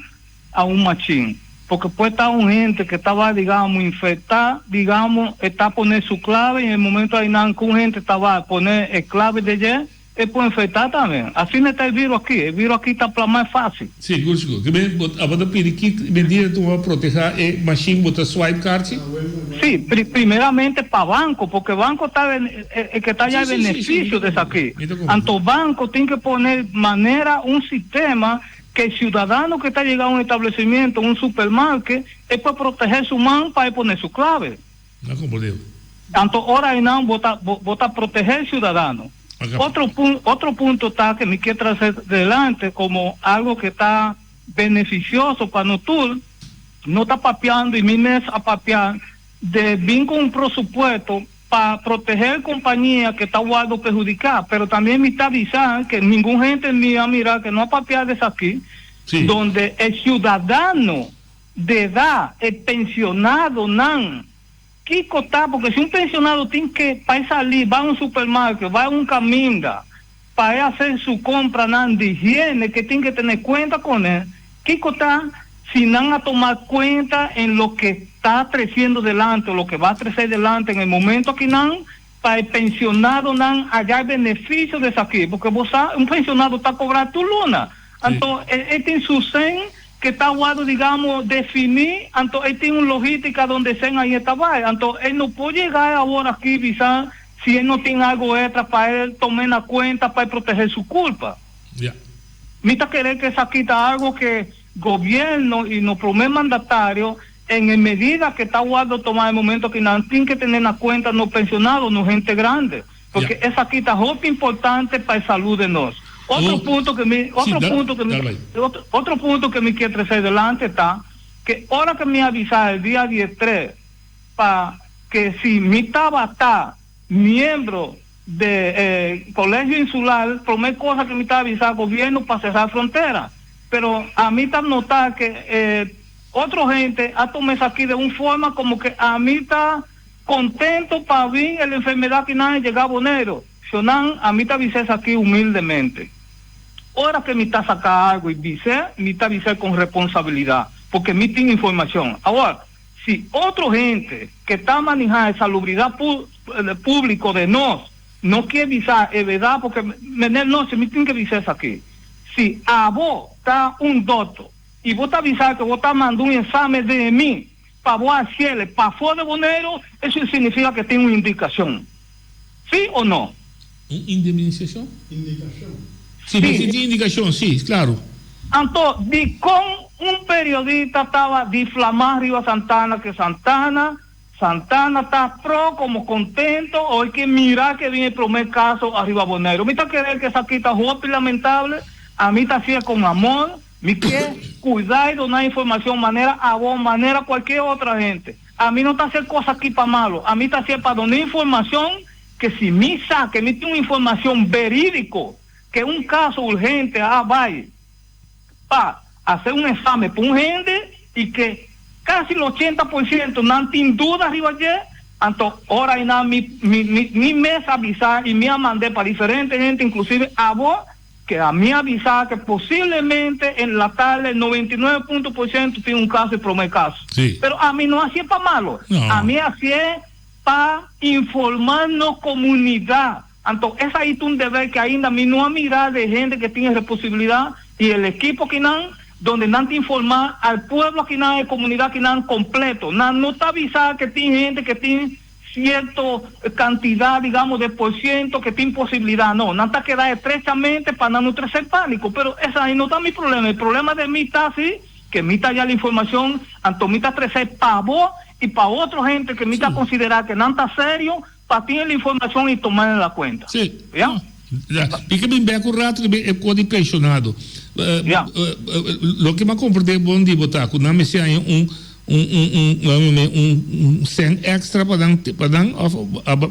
a un machin? Porque puede ta un hende que ta ba digamos infecta, digamos e ta pone su clave y en e momento aynan cu un hende ta ba pone e clave de dje, E por infectá tambe. Asina ta e virus aki. E virus aki ta plamá fácil. Sigur, sigur. Ke men bo tabata pidi ki medida tuma pa protehá e mashin bo ta swipe karchi? Sí, primeramente pa banco, porque banco ta e ke ta haña e beneficio di esaki. Anto banco tin ke pone manera un sistema ke e ciudadano ke ta yega un establecimiento, un supermarket, e por protehé su man pa e pone su clave. No comprendé. Anto ora einan bo ta bo ta protehé e ciudadano. Otro otro punto ta ke mi kier trase delante komo algo ke ta beneficioso pa no tur, no ta papiando y mi mes a papia de bin con un prosupuesto pa protehé e kompania ke ta wordo perhudiká, pero también mi ta bisa ke ningun hende mi a mira ke no a papia de esaki, donde e ciudadano de edad, e pensionadonan, Kiko ta? Porque si un pensionado tin ke pa e sali bai un supermarket, bai un kaminda pa e hacer su compranan di higiene ke tin ke tene cuenta con e, kiko ta si nan a toma cuenta en lo ke ta treciendo delante o lo ke ba trece delante en e momento akinan pa e pensionadonan haya e beneficio di esaki? Porque bo sa un pensionado ta cobra tur luna, anto e tin su cen ke ta wòrdu digamos definí, anto e tin un logística donde esei ahí e ta bai. Anto e no por yega awor aki bisa si e no tin algo extra pa e tome na cuenta pa e protege su culpa. Ya. Mi ta kere ke esaki ta algo ke gobierno y nos prome mandatario en e medida ke ta wòrdu toma e momento aki nan tin ke tene na cuenta nos pensionado, nos hente grande. Porque esaki ta hopi importante pa e salud de nos. Otro punto que mi, otro punto que mi, otro punto que mi kier trece delante ta que ora que mi avisa el dia diestres pa que si mi tabata miembro de e Colegio Insular, prome cosa que mi ta avisa gobierno pa cera frontera. Pero ami ta nota que e otro hende a tuma esaki de un forma como que ami ta Contento pa bin el enfermedad ki nan a yega Boneiru. Shonan, ami ta bisa esaki humildemente. Ora ke mi ta saca algo y bis'é, mi ta bis'é con responsabilidad, porque mi tin informacion. Awor, si otro hende ke ta maneha e salubridad publico de nos no kier bisa e verdad, porque meneer no, si mi tin ke bisa esaki. Si abo ta un doctor y bo ta bisa ke bo ta manda un examen den mi, Pa bo haciele pafó de Boneiru, eso significa que tin un indicacion. Sí o no? Un indemnisacion? Indicacion. Sí, si tin indicacion, sí, claro. Anto, dicon un periodista taba diflama riba Santana que Santana, Santana ta pro como contento o e ke mira ke bin e prome caso ariba Boneiru? Mi ta kere ke esaki ta hopi lamentable, ami ta haci'e con amor. Mi ke cuida y duna informacion manera abo, manera cualkier otro hende. Ami no ta hacer cos aki pa malo, ami ta hacer pa duna informacion ke si mi sa ke mi tin un informacion veridico ke un caso urgente a bay pa hacer un examen pa un hende y ke casi el ochenta por ciento nan tin duda riba dje, anto ora aynan mi mi mi mes a bisa y mi a mande pa diferente hende inclusive abo, Ke a mi a bisa ke posiblemente en la tarde 99 punto por ciento tin un caso e prome caso. Sí. Pero ami no hacié pa malo. No. Ami hacié pa informa nos comunidad. Anto esai ta un deber ke ainda mi no a mira de hende ke tin e responsabilidad y el equipo akinan donde nan ta informa al pueblo akinan, e comunidad akinan completo. Nan no ta bisa ke tin hende ke tin Cierto cantidad, digamos, de por ciento que tin posibilidad, no. Nan ta keda estrechamente pa nan no trece panico, pero esai no ta mi problema. E problema de mi ta si que mi ta haya la informacion, anto mi ta trece pa bo y pa otro gente que mi ta considera que nan ta serio pa tin e la informacion y toma en la cuenta. Sí. Ya? Ja, mi ke bin bek un rato riba e kos di pensionado. Ja. Loke mi a komprendé bon di bo ta ku nan mester haña un un un un un un sèn èkstra pa nan pa nan òf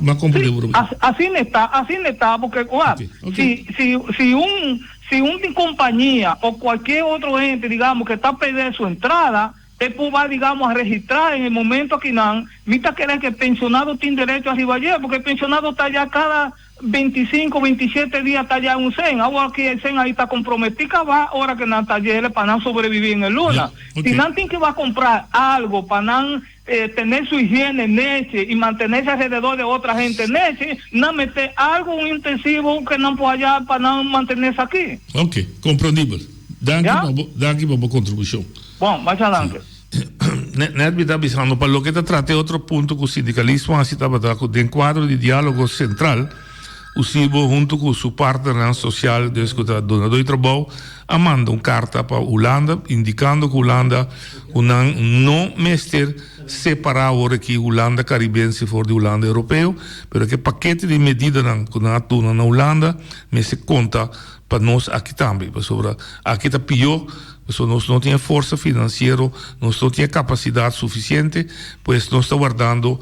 mi a komprendé bo robes? Asina e ta, asina e ta porque wak si si si un si un kompania o kualkier otro hende digamos ke ta perde su entrada E por bai, digamos, a registrá en e momento akinan, mi ta kere ku e pensionado tin derecho ariba dje, porque e pensionado ta ya kada bintisinko, bintishete dia ta ya un sen. Awor ki e sen ahi ta komprometí kaba ora ku nan ta djele pa nan sobreviví en e luna. Si nan tin ke bai kumpra algo pa nan tene su higiene nechi i mantenese alrededor de otra hente nechi, nan mester algo, un intensivo ku nan por haya pa nan mantenese aki. Ok, komprendibel. Danki pa bo, danki pa bo kontribushon. Bon, masha danki. Net mi ta bisando pa loke ta trata e otro punto ku sindikalismo hasi tabata ku den kuadro di dialogo sentral Usibo hunto ku su partnernan sosial des ku ta dunadó di trabou a manda un karta pa Hulanda indikando ku Hulanda ku nan no mester separá awor aki Hulanda Karibense for di Hulanda Europeo pero ke pakete di medidanan ku nan a duna na Hulanda mester konta pa nos aki tambe pasobra aki ta pió. Pasobra nos no tin e forsa finansiero, nos no tin e kapasidat sufisiente, pues nos ta wardando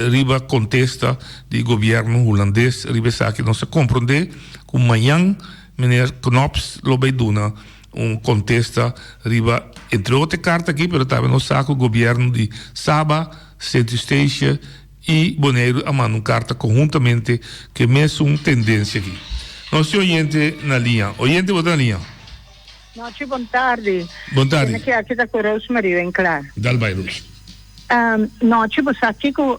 riba kontesta di gobièrnu hulandes riba esaki. Nos ta komprondé ku mañan meneer Knops lo bai duna un kontesta riba entre otro e karta aki, pero tambe nos sa ku gobièrnu di Saba, Sint Eustatius i Boneiru a manda un karta konhuntamente ku e mesun tendensia aki. Nos tin oyente na liña. Oyente bo ta na liña? Nochi bon tardi. Bon tardi. Kende ki aki ta ku Rosemary Winklaar. Dal bai Roos. Nochi bo sa kiko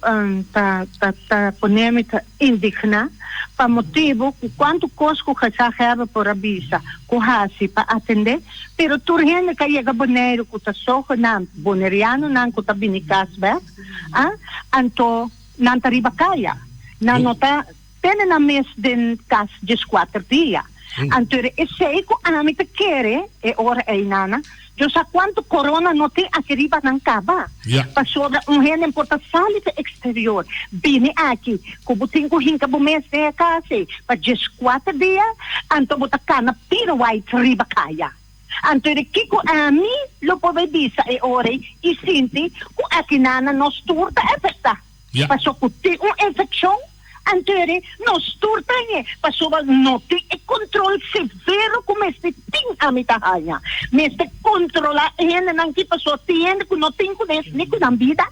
ta ta ta pone mi ta indigná pa motibu ku kuantu kos ku gezaghebber por a bisa ku hasi pa atendé pero tur hende ka yega Boneiru ku ta zogenaamd bonerianonan ku ta bini kas bèk a anto nan ta riba kaya nan no ta Tene nan mes den kas dieskuater dia. Anto esei ku ami ta kere e ora ei, Nana, Dios sa kuantu korona no tin aki riba nan kaba. Pasobra un hende por ta sali te eksterior, bini aki, ku bo tin ku hinka bo mes den e kas ei pa dieskuater dia, anto bo ta kana piro wait riba kaya. Anto di kiko ami lo por bai bisa e ora ei i sinti ku aki, Nana, nos tur ta afektá. Paso ku tin un infekshon, anto nos tur ta hañ'é, pasobra no tin e kontrol severo ku mester tin. Ami ta haña mester kontrolá e hendenan ki paso tin hende ku no tin kunes ni ku nan bida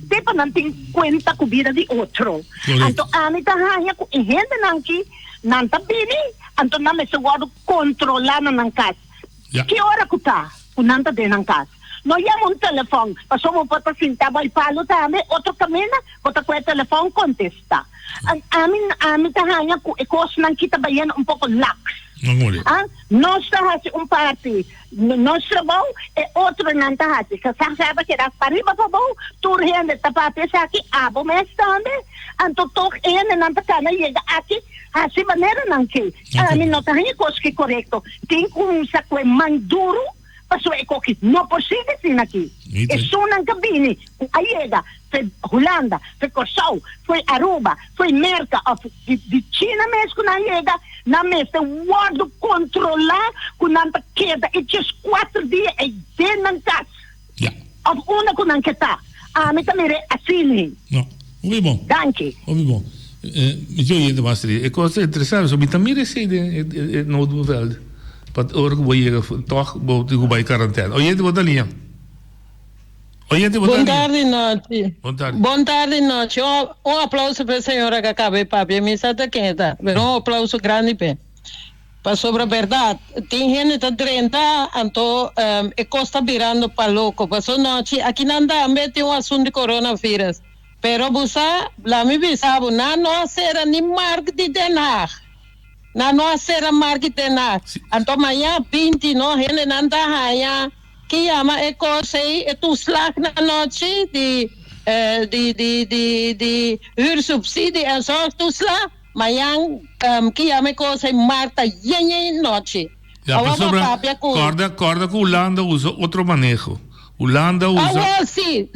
te pa nan tin kuenta ku bida di otro. Anto ami ta haña ku e hendenan ki nan ta bini, anto nan mester wòrdu kontrolá na nan kas. Ki ora ku ta ku nan ta den nan kas? No yama un telefòn, pasobra bo por ta sinta bai palu tambe, otro kaminda bo ta kohe telefòn kontestá. Ami ami ta haña ku e kosnan ki ta bayendo un poko laks. A Nos ta hasi un parti nos trabou, e otronan ta hasi. Gezaghebber keda pariba pabou, tur hende ta papia esaki, abo mes tambe. Anto tog e hendenan ta kana yega aki hasi manera nan ke. Ami no ta haña kos ki korekto. Tin ku usa ku e man duru pasobra e koki no por sigui asina aki. Esunnan ka bini ku a yega fe Hulanda, fe Kòrsou, fe Aruba, fe Merka òf di China mes ku nan yega, nan mester wòrdu kontrolá ku nan ta keda e dieskuater dia ei den nan kas. Of unda ku nan ke ta. Ami ta mir'é asini. No. Hopi bon. Danki. Hopi bon. Mi tin oyente mas tri. E kos ta interesante pasobra mi ta mira esei den e noodbevel. Pa ora ku bo yega tòg bo tin ku bai karantèna. Oyente bo ta liña. Oyente bo ta Bon liña. tardi Nochi. Bon tardi. Bon tardi Nochi. Un un aplauso pa e señora ku a kaba e papia. Mi sa ta ken e ta, pero un aplauso grandi p'e. Pasobra berdad, tin hende ta drenta, anto e cos ta birando pa loco. Paso nochi akinan tambe tin un asunto di coronavirus. Pero bo sa, la mi bisa bo, nan no a cera ni mark di Den Haag. Nan no a cera mark di Den Haag. Anto maña binti no, hendenan ta haya ki yama e cos ey, e toeslag na nochi di, di, di, di, di huursubsidie en zorgtoeslag. Mañan ki yama e kos ei Marta yen yen nochi. Ya, Awa bo pasobra papia ku. kòrda kòrda ku Hulanda usa otro maneho. Hulanda usa. Awa si,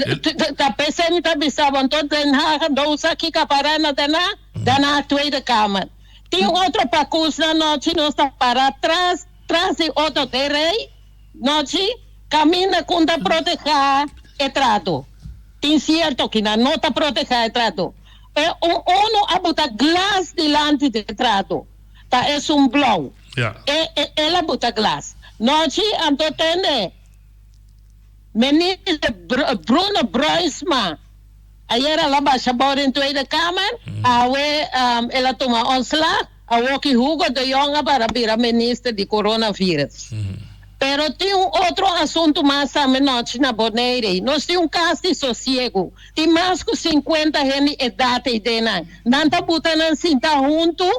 ta p'esei mi ta bisa bo anto Den Haag no usa kiko a para na Den Haag, Den Haag Tweede Kamer. Tin otro pakusnan nochi nos ta para tras tras di oto den rei nochi kaminda ku ta protehá e trato. Tin sierto ki nan no ta protehá e trato. E un unu a buta glas dilanti di e trato. Ta esun blou. E e el a buta glas. Nochi anto tende Minister Bruno Bruinsma ayer a la basha bou den Tweede Kamer, awe el a tuma ontslag, awoki Hugo de Jong a para bira minister di coronavirus. Pero tin un otro asuntu mas tambe nochi na Bonaire. Nos tin un kas di sosiegu. Tin mas ku sinkuenta hende edat ei den nan. Nan ta buta nan sinta huntu.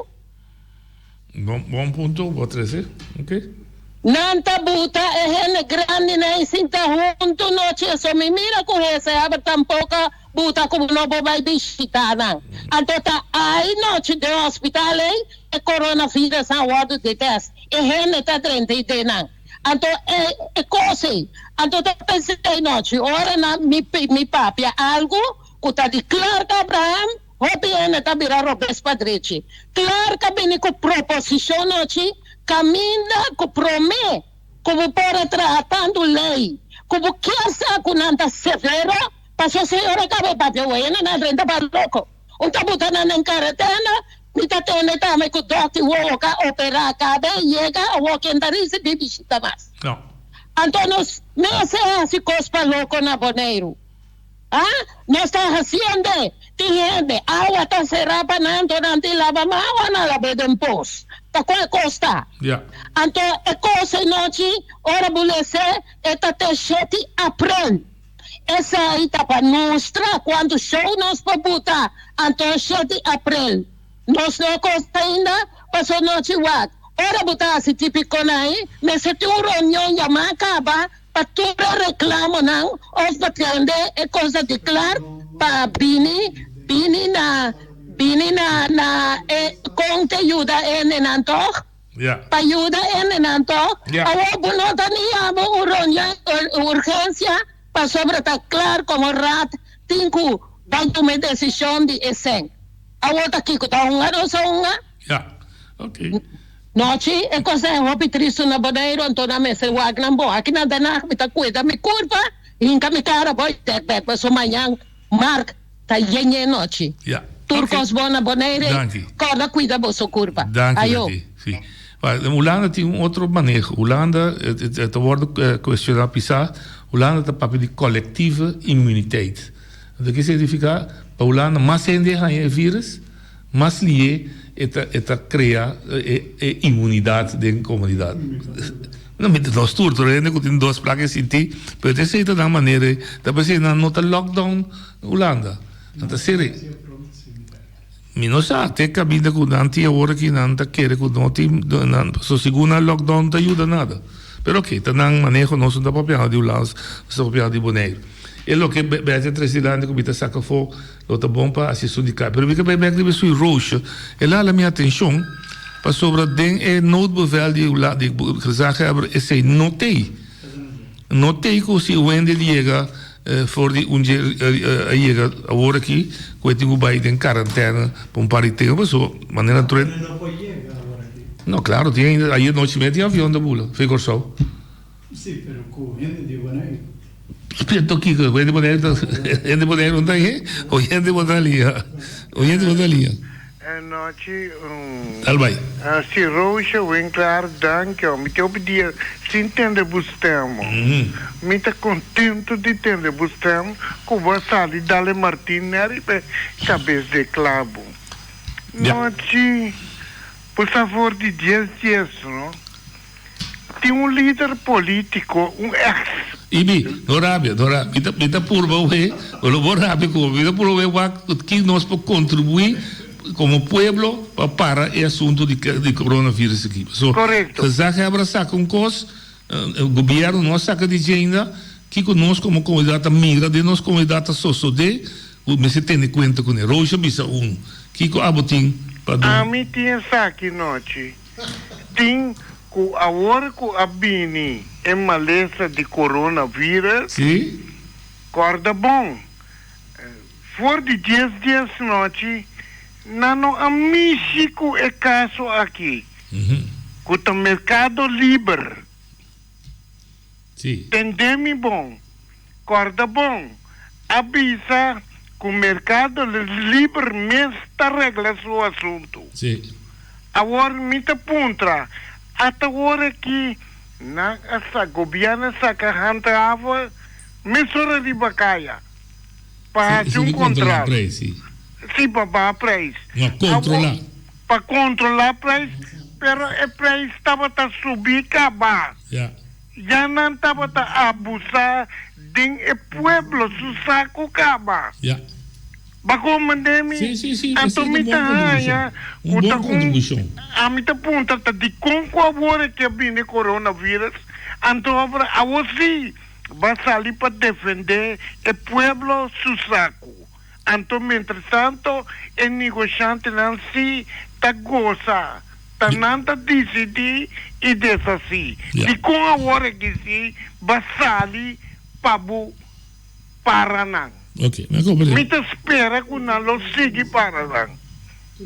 Bon, bon punto bo a trece. Ok. Nan ta buta e hende grandinan ei sinta huntu nochi eso mi mira ku hese haber tampoco a buta ku bo no por bai bishita nan. Anto ta ai nochi den hospital ei e coronavirus a wordo detest. E hende ta drenta ei den nan. Anto e e kos ei. Anto ta pensei nochi ora nan mi mi papia algu ku ta di Clark Abraham. Hopi hende ta bira robes pa drechi. Clark a bini ku proposishon nochi kaminda ku promé ku bo por a traha tantu lei ku bo kier sa ku nan ta severo, paso señor a kaba e papia wei hende nan drenta pa loko. Un ta buta nan den karetena, mi ta tende tambe ku dòkter wowo ka operá kabe yega awor ken ta risibí bishita mas. Anto nos mester hasi kos pa loko na Boneiru. Ah, nos ta haciende. Tin hende, awa ta cera pa nan, anto nan tin laba man awa nan lab'é den pos. Ta cua e cos ta? Ja. Anto e cos ei nochi, ora bo les'é, e ta te sheti aprel. Esei ta pa mustra cuantu show nos por buta, anto sheti aprel. Nos no cos ainda, paso nochi wak. Ora bo ta haci tipiconan ei, mester tin un reunion yamá caba Pa tur e reclamonan of pa tende e cosa di Clark pa bini bini na bini na na e con te yuda hendenan toch? Ja. Pa yuda hendenan toch? Ja. Awor bo no ta ni yama un reunion urgencia pasobra ta Clark como raad tin cu bay tuma e decision di esey. Awor ta kico ta hunga nos a hunga? Ja. Ok. Nochi, e kos ei hopi tristu na Boneiru, anto nan mester wak nan bon. Aki na Den Haag mi ta kuida mi kurpa, hinka mi kara bo i dek bek, paso mañan Mark ta yeñe nochi. Ja. Tur Ok. kos bon na Bonaire, Danki. kòrda kuida boso kurpa. Danki, Ayo. Betty. Si. Ba, Hulanda tin un otro maneho. Hulanda, e ta wòrdu kuestioná pisá, Hulanda ta papia di collectieve immuniteit. Anto ke signifiká? Pa Hulanda mas hende haña e virus, Mas lié e ta e ta krea e e inmunidat den komunidat. No mi nos tur tur hende ku tin dos plaka e sinti pero ta esei ta nan manera ei ta p'esei nan no ta lockdown Hulanda nan ta sere. Mi no sa te kaminda ku nan tin awor aki nan ta kere ku no tin nan pasobra segun nan lockdown no ta yuda nada pero oke ta nan maneho nos no ta papiando di Hulanda nos ta papiando di Boneiru. E loke Bètje a trese dilanti ku mi ta saka afó. Lo ta bon pa hasi esun di kai. Pero mi ta bai bek riba esun Roosje. El a hala mi atencion pasobra den e noodbevel di di gezaghebber esey no tey. No tey cu si Wendel yega for di un dje a yega awor aki cu e tin cu bai den quarantaine pa un par di tempo pasobra manera tur e. Pero no por yega awor aki. No claro tin ainda ayer nochi mes tin avion ta bula for Corsou. Sí, pero ku hende di Boneiru. Spierto kiko? Ku hende di Boneiru ta hende di Boneiru no ta ahí? O hende bo ta lia? O hende bo ta lia? Anochi un. Dal bai. Si Roosje Winklaar danki mi tin hopi dia sin tende bo stem. Mi ta contento di tende bo stem cu bo a sali dale Martin ne ariba e cabes de clabo. Nochi bo sa for di dies dies no. Tin un lider politico, un ex. Ibi, no rabia, no rabia. Mi ta, mi ta purba oe, bo lo por rabia cu mi. Mi ta purba oe wak ki nos por contribui como pueblo pa para e asunto di, di coronavirus aki. Paso, Correcto. Gezaghebber a saca un cos, gobierno no a saca di dje ainda, kico nos como comunidad ta mira den nos comunidad ta sosode, cu mester tene cuenta cune. Roosje a bisa uno, kico abo tin pa duna? Ami tin esaki nochi. Tin cu awor cu a bini e malesa di coronavirus, Sí. corda bon, for di dies dies nochi. Nan no a mishi ku e kaso aki, ku ta merkado liber. Tende mi bon, kòrda bon, a bisa ku merkado liber mes ta regla su asuntu. Awor mi ta puntra, ata ora ki nan a sa, gobièrnu a saka handhaven mesora riba kaya pa hasi un kontrato? Sí, pa baha prijs. No, controla. Pa controla prijs, pero e prijs tabata subi caba. Ja. Ya nan tabata abusa den e pueblo su saco caba. Ja. Ba comprende mi? Sí, sí, sí. Anto mi ta haña Un cu ta bon un contribucion. Ami ta puntra ta dicon cu awor e ke bini coronavirus, anto awor awor sí ba sali pa defende e pueblo su saco. Anto mientrastanto e negoshantenan sí ta gosa, ta nan ta disidí i deshasí. Dikon awor aki sí ba sali pa bo para nan? Mi ta spera ku nan lo sigui para nan.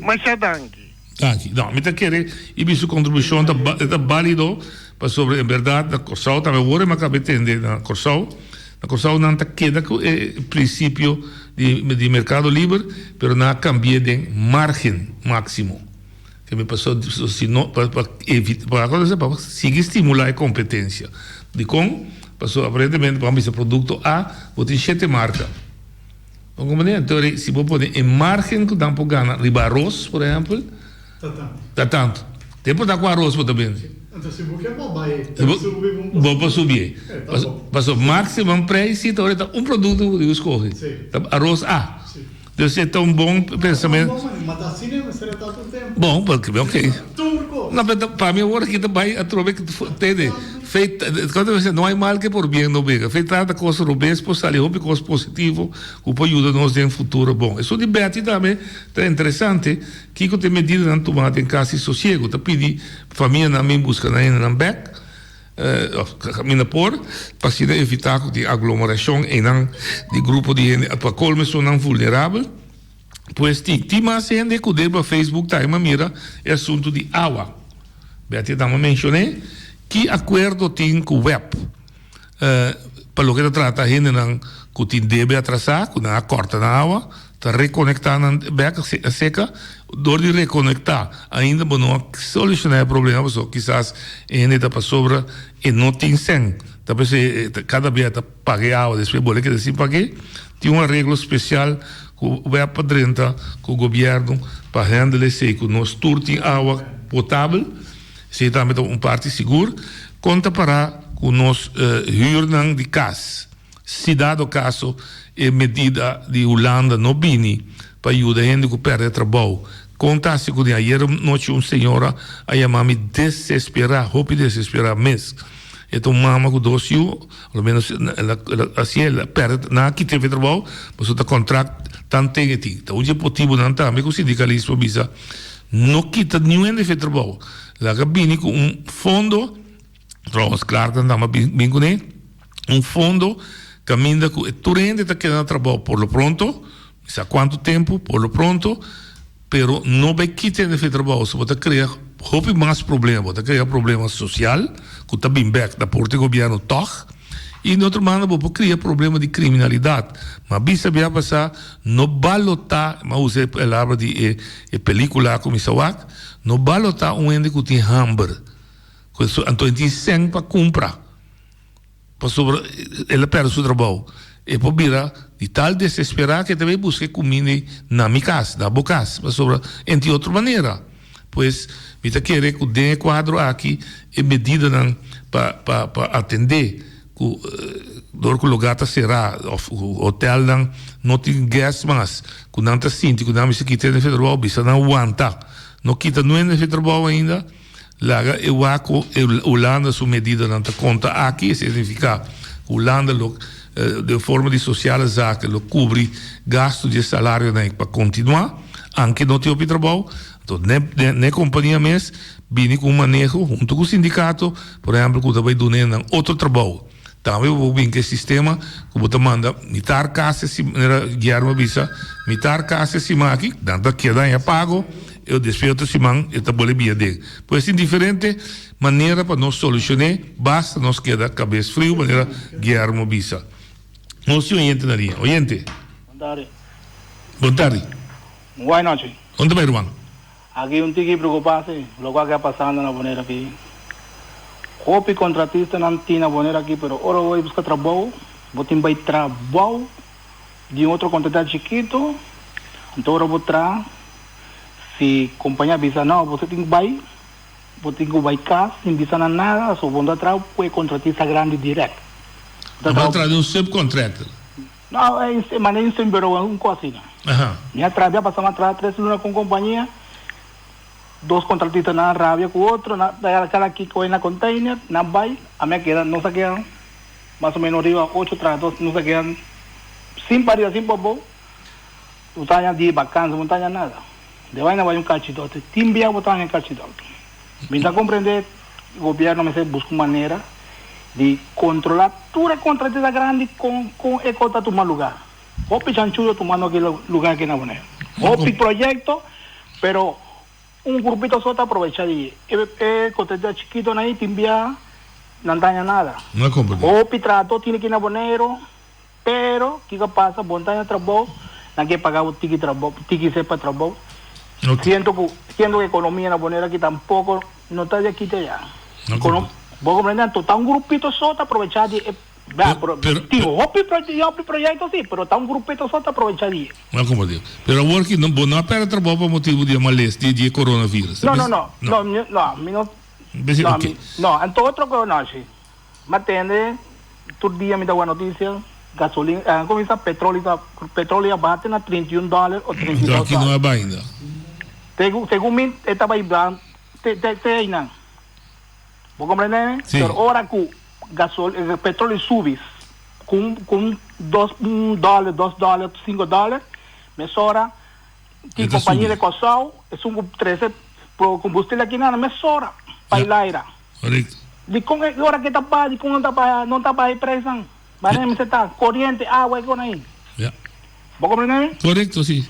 Masha danki. Danki. No, mi ta kere i mi su kontribushon ta ta bálido pasobra en bèrdat na Kòrsou tambe awor e mi a kaba tende na Kòrsou, na Kòrsou nan ta keda ku e prinsipio di di merkado liber pero nan a kambi'é den márgen máksimo. Ke mi paso si no pa pa evita pa pa sigui stimulá e kompetensia. Dikon? Pasobra aparentemente bo a bisa produkto A bo tin shete marka. Bo comprende? Anto ri si bo pone e margen ku nan por gana riba aros, por ehempel, Ta tantu. ta tantu. Te por ta ku aros bo ta bende. Anto si bo ke pa bai e, ta subi bo Bo por subi e. E, ta bon. Paso maximum prijs si ta ora ta un produkto ku bo tin ku skohe. Si. Ta aros A. Si. Dus e ta un bon pensamentu. Ta un bon manera, ma ta asina e mester a ta tur tempu. Bon, porque ok. Tur kos. No, pero pa mi awor aki ta bai atrobe tende. Fe, kònta ta bisa, no hay mal que por bien no venga. Fe trata kos robes por sali hopi kos positivo ku por yuda nos den futuro bon. Esun di Betty tambe ta interesante, kiko ta e medidanan tuma den kas di sosiego. Ta pidi famianan bin buska nan hendenan bèk. Of kaminda por, pa asina evitá ku tin aglomerashon einan di grupo di hende pa kolmo esunnan vulnerabel. Pues tin tin mas hende ku den pa Facebook tambe a mira e asuntu di awa. Betty a dama menshoné ki akuerdo tin ku web pa loke ta trata hendenan ku tin debe atrasá ku nan a kòrta nan awa. Ta rekonektá nan bèk a seka. Dor di rekonektá ainda bo no a solushoná e problema pasobra kisas e hende ta pasobra e no tin sèn. Ta p'esei kada bia ta paga e awa despues bo lo keda sin pag'é. Tin un areglo spesial ku web pa drenta ku gobièrnu pa handle esei ku nos tur tin awa potabel. Esei tambe ta un parti sigur. Kon ta pará ku nos hürnan di kas? Si dado kaso e medida di Hulanda no bini pa yuda hende ku pèrdè trabou, kon ta hasi ku di ayer nochi un señora a yama mi desesperá, hopi desesperá mes. E ta un mama ku dos yu, a lo menos el a hasié, el a pèrdè, nan a kit'é for e trabou pasobra ta kontrakt tan ten e tin. Ta un dje motibunan tambe ku sindikalismo a bisa no kita niun hende for e trabou, laga bini ku un fondo. Trouwens Clark nan dama bin kuné un fondo kaminda ku e tur hende ta keda na trabou por lo pronto, mi sa kuantu tempu, por lo pronto, pero no bai kita hende for e trabou, so bo ta krea hopi mas problema, bo ta krea problema sosial ku ta bin bèk na por di gobièrnu tòg, i di otro banda bo por kria problema di kriminalidat. Ma bisa bia pasá no balotá, mi a usa e palabra di e pelikula ku mi sa wak, no balotá un hende ku tin hamber. Anto e tin sèn pa kumpra pasobra el a pèrdè su trabou. E por bira di tal desesperá ku e ta bai buska e kuminda ei na mi kas, na bo kas, pasobra en tin otro manera. Pues mi ta kere ku den e kuadro aki e medidanan pa pa pa atendé ku dor ku lugá ta será òf ku hotèlnan no tin guest mas ku nan ta sinti ku nan mester kita hende for e trabou bisa nan wanta no kita nuende for e trabou ainda. Laga e wak ku Hulanda su medidanan ta konta aki, esei signifiká ku Hulanda lo den forma di sosiale zaken lo kubri gastu di e salarionan pa kontinuá, anke no tin hopi trabou. Anto ne kompania mes bini ku un maneho huntu ku sindikato, por ehèmpel ku ta bai duna nan otro trabou. Tambe bo por bin ku e sistema ku bo ta manda mitar kas e siman, manera Guillermo a bisa, mitar kas e siman aki, nan ta keda haña pago, e despues otro siman e ta bole bia den. Pues tin diferente manera pa nos solushoné, basta nos keda kabes friu, manera Guillermo bisa. Nos tin oyente na liña. Oyente. Bon tardi. Bon tardi. Buena nochi. Kon ta bai ruman? Aki un tiki preocupa si, locual ke a pasando na Bonaire aki. Hopi contratistanan tin na Bonaire aki pero ora bo bay busca trabou, bo tin bay trabou di un otro contratista chikito, anto ora bo traha, si compañia bisa no bo tin cu bay, bo tin cu bay cas sin bisa nan nada, so bo no ta traha cu e contratista grandi direct. Bo ta traha di un subcontractor. No, e manda in sin bureau un cos asina. Mi a traha, mi a pasa mi a traha tres luna cu un compania, dos contratista nan a rabia cu otro, nan a cada ki coge na container, nan bay, ami a keda, nos a keda mas o menos riba ocho trahador, nos a keda sin pa riba sin pa abou, no ta haña di vakantie, no ta haña nada. De vaina bay un cachidor, tin bia bo ta haña cachidor. Mi ta comprende gobierno mester busca un manera di controla tur e contratista grandi con con e cos ta tuma lugar. Hopi chanchuyo tumando aki lugar aki na Bonaire. Hopi proyecto pero un grupito so ta aprovecha di e e contratista chikitonan ahi tin bia nan ta haña nada. Hopi trahador tin aki na Bonaire. Pero, kiko a pasa? Bo no ta haña trabou, nan ke paga bo tiki trabou, tiki se pa trabou. Siento ku, siento ku ekonomia na Bonaire aki tampoko no ta di aki te allá. Kono, bo komprende? Anto ta un grupito so ta aprovechá di e, bia, pero, tin hopi pro, hopi proyekto si, pero ta un grupito so ta aprovechá di e. No komprende. Pero awor ki no, bo no a pèrdè trabou pa motibu di e males, di, di e coronavirus. No, no, no, no, mi, no, mi no, no, mi, no, anto otro konoshi. Mi a tende tur dia mi ta wak noticia gasolin a cuminsa petrolio ta petrolio a bate na 31 dollar o 32 Aki no a bai ainda. Segun segun mi e ta bai bla te te te einan. Bo comprende mi? Si. Pero ora cu gasol petrolio subi cu un cu un dos un dollar dos dollar cinco dollar mesora E tin ta compania subi. di Corsou esun cu trece combustible aki nan mesora pa e laira. Correcto. Dikon e ora ke ta baha dikon no ta baha no ta baha e prijsnan? Manera mester ta koriente, awa e kon ahi. Ja. Bo komprende mi? Correcto si.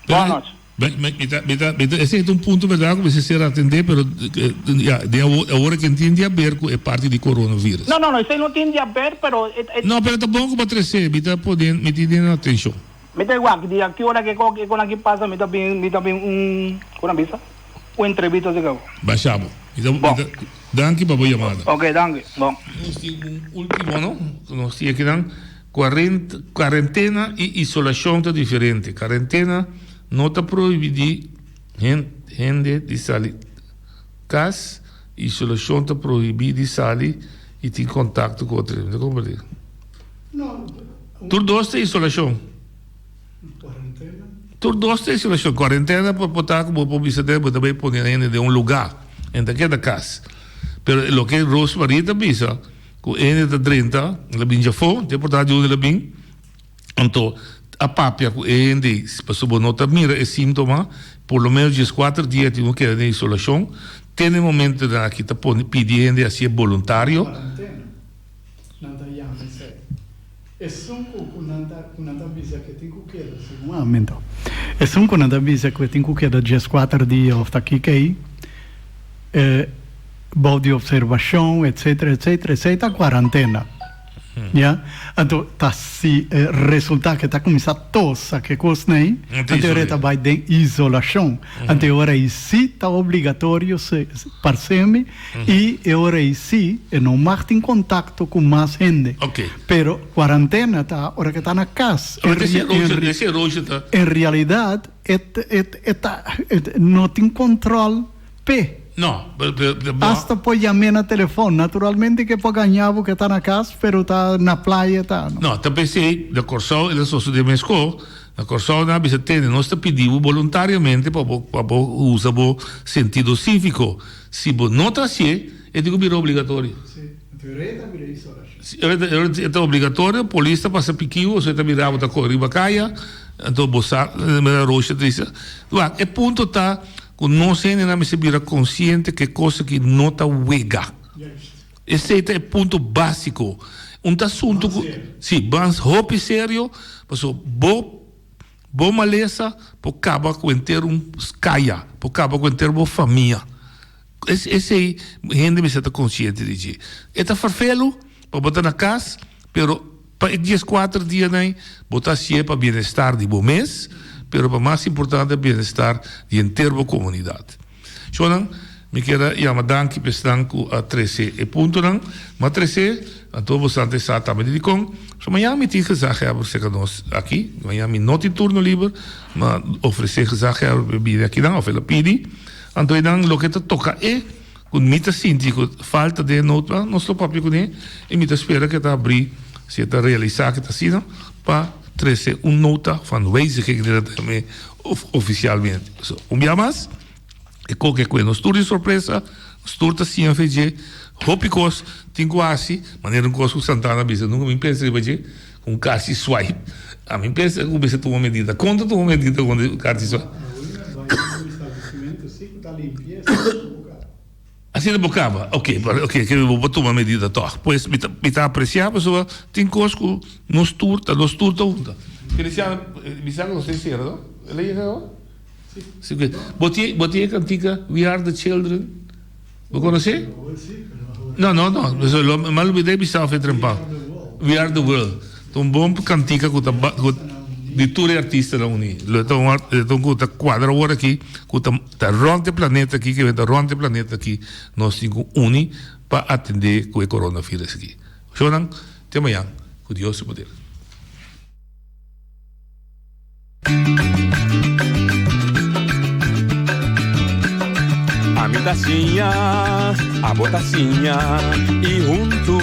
Buenas noches. Mi mi ta mi ta mi ta esei ta un punto berdad ku mester ser atendé pero ya den awor awor ke tin di haber ku e parti di coronavirus. No no no esei no tin di haber pero e e. No pero ta bon ku bo trese mi ta pone mi tin den atencion. Mi ta wak di aki ora ke e kon aki pasa mi ta bin mi ta bin un kon a bisa un entrevista así kaba. Basha bo. Mi ta mi ta danki pa bo yamada. Ok danki bon. Nos tin un ultimo no nos tin akinan cuarent cuarentena y isolacion ta diferente cuarentena no ta prohibi di hen hende di sali cas isolacion ta prohibi di sali y tin contacto cu otro hende mi ta comprende. Tur dos ta isolashon. Tur dos ta isolashon. Kuarentena por por ta ku bo por bisa den bo ta bai pone hende den un lugá. Hende ta keda kas. Pero loke Rosemarie ta bisa ku hende ta drenta, el a bin djafó, te por ta di unda el a bin, anto a papia ku e hende pasobra bo no ta mira e síntoma, por lo menos dieskuater dia tin ku keda den isolashon. Te na e momentonan aki ta pone pidi hende hasié boluntario. Nan ta yama esei. Esun ku ku nan ta ku nan ta bisa ku e tin ku keda segun ami anto. Esun ku nan ta bisa ku e tin ku keda dieskuater dia òf ta kiko ei e bou di opservashon etsetera etsetera esei ta kuarantena. Ya anto ta si e resulta ku e ta kuminsá tosa ku e kosnan ei anto e ora e ta bai den isolashon. Anto e ora ei si ta obligatorio parsemi I e ora ei sí, e no mag tin kontakto ku mas hende. Pero kuarantena ta ora ke ta na kas. En realidat e e ta no tin kontròl p'e. Asta por yam'é na telefòn. Naturalmente ke por gaña bo ke ta na kas, pero ta na playa e ta. No, ta p'esei na Kòrsou el a sosodé meskos. Na Kòrsou nan a bisa tende nos ta pidi bo boluntariamente pa bo pa bo usa bo sentido síviko. Si bo no ta hasié, e tin ku bira obligatorio. Sí, en teoria e ta bira isolashon. Si, e ta obligatorio, polis ta pasa piki bo, so e ta mira bo ta kore riba kaya, anto bo sa, manera Roosje ta bisa. Wak, e punto ta ku nos hendenan mester bira konsiente ku e kos aki no ta wega. Juist. Esei ta e punto básiko. Un ta asuntu ku si ban hopi serio paso bo bo malesa por kaba ku henter un kaya, por kaba ku henter bo famia. Esei hende mester ta konsiente di dje. E ta ferfelu pa bo ta na kas, pero pa e dieskuater dianan bo ta hasié pa bienestar di bo mes, pero pa mas importante bienestar di henter bo komunidat. Shownan, mi kier a yama danki pa esnan ku a trese e puntonan. Mi a trese, anto bosan ta sa tambe di dikon. So mañan mi tin gezaghebber serka nos aki. Mañan mi no tin turno liber, mi a ofresé gezaghebber pa e bini akinan òf el a pidi. Anto einan loke ta toka e ku mi ta sinti ku falta den e nota, nos lo papia kuné i mi ta spera ku e ta abrí, si e ta realisá ku ta asina, pa trese un nota van wijziging den e tambe ofisialmente. So, un bia mas, e koke ku e nos tur di sorpresa, nos tur ta siña fe dje, hopi kos tin ku hasi, manera un kos ku Santana bisa, nunka mi pensa riba dje, Un karchi swipe. Ami pensa ku mester tuma medida. Kon ta tuma medida kontra un karchi swipe? Asina bo kaba. Oke, oke, ke bo por tuma medida tòg. Pues mi ta mi ta apresiá pasobra tin kos ku nos tur ta nos tur ta hunta. Feliciano, mi sa ku nos tin sera no? El a yega awa? Si. Bo tin bo tin e kantika We are the children? Bo conoce? No, no, no. Lo mi a lubida e bisa of e trempa. We are the world. Ta un bon cantica cu ta cu di tur e artistanan uni. Lo ta un ta un cu ta cuadra awor aki cu ta ta rond e planeta aki ke ta rond e planeta aki nos tin cu uni pa atende cu e coronavirus aki. Shownan, te mañan cu Dios su poder. Ami ta siña, abo ta siña y huntu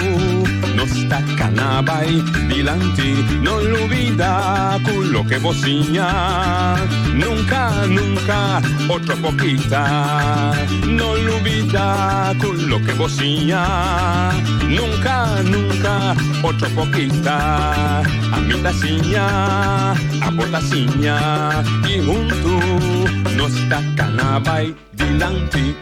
nos ta cana bay dilanti. No lubida cu loke bo siña nunca, nunca otro por kita. No lubida cu loke bo siña nunca, nunca otro por kita. Ami ta siña, abo ta siña y huntu nos ta cana bay dilanti.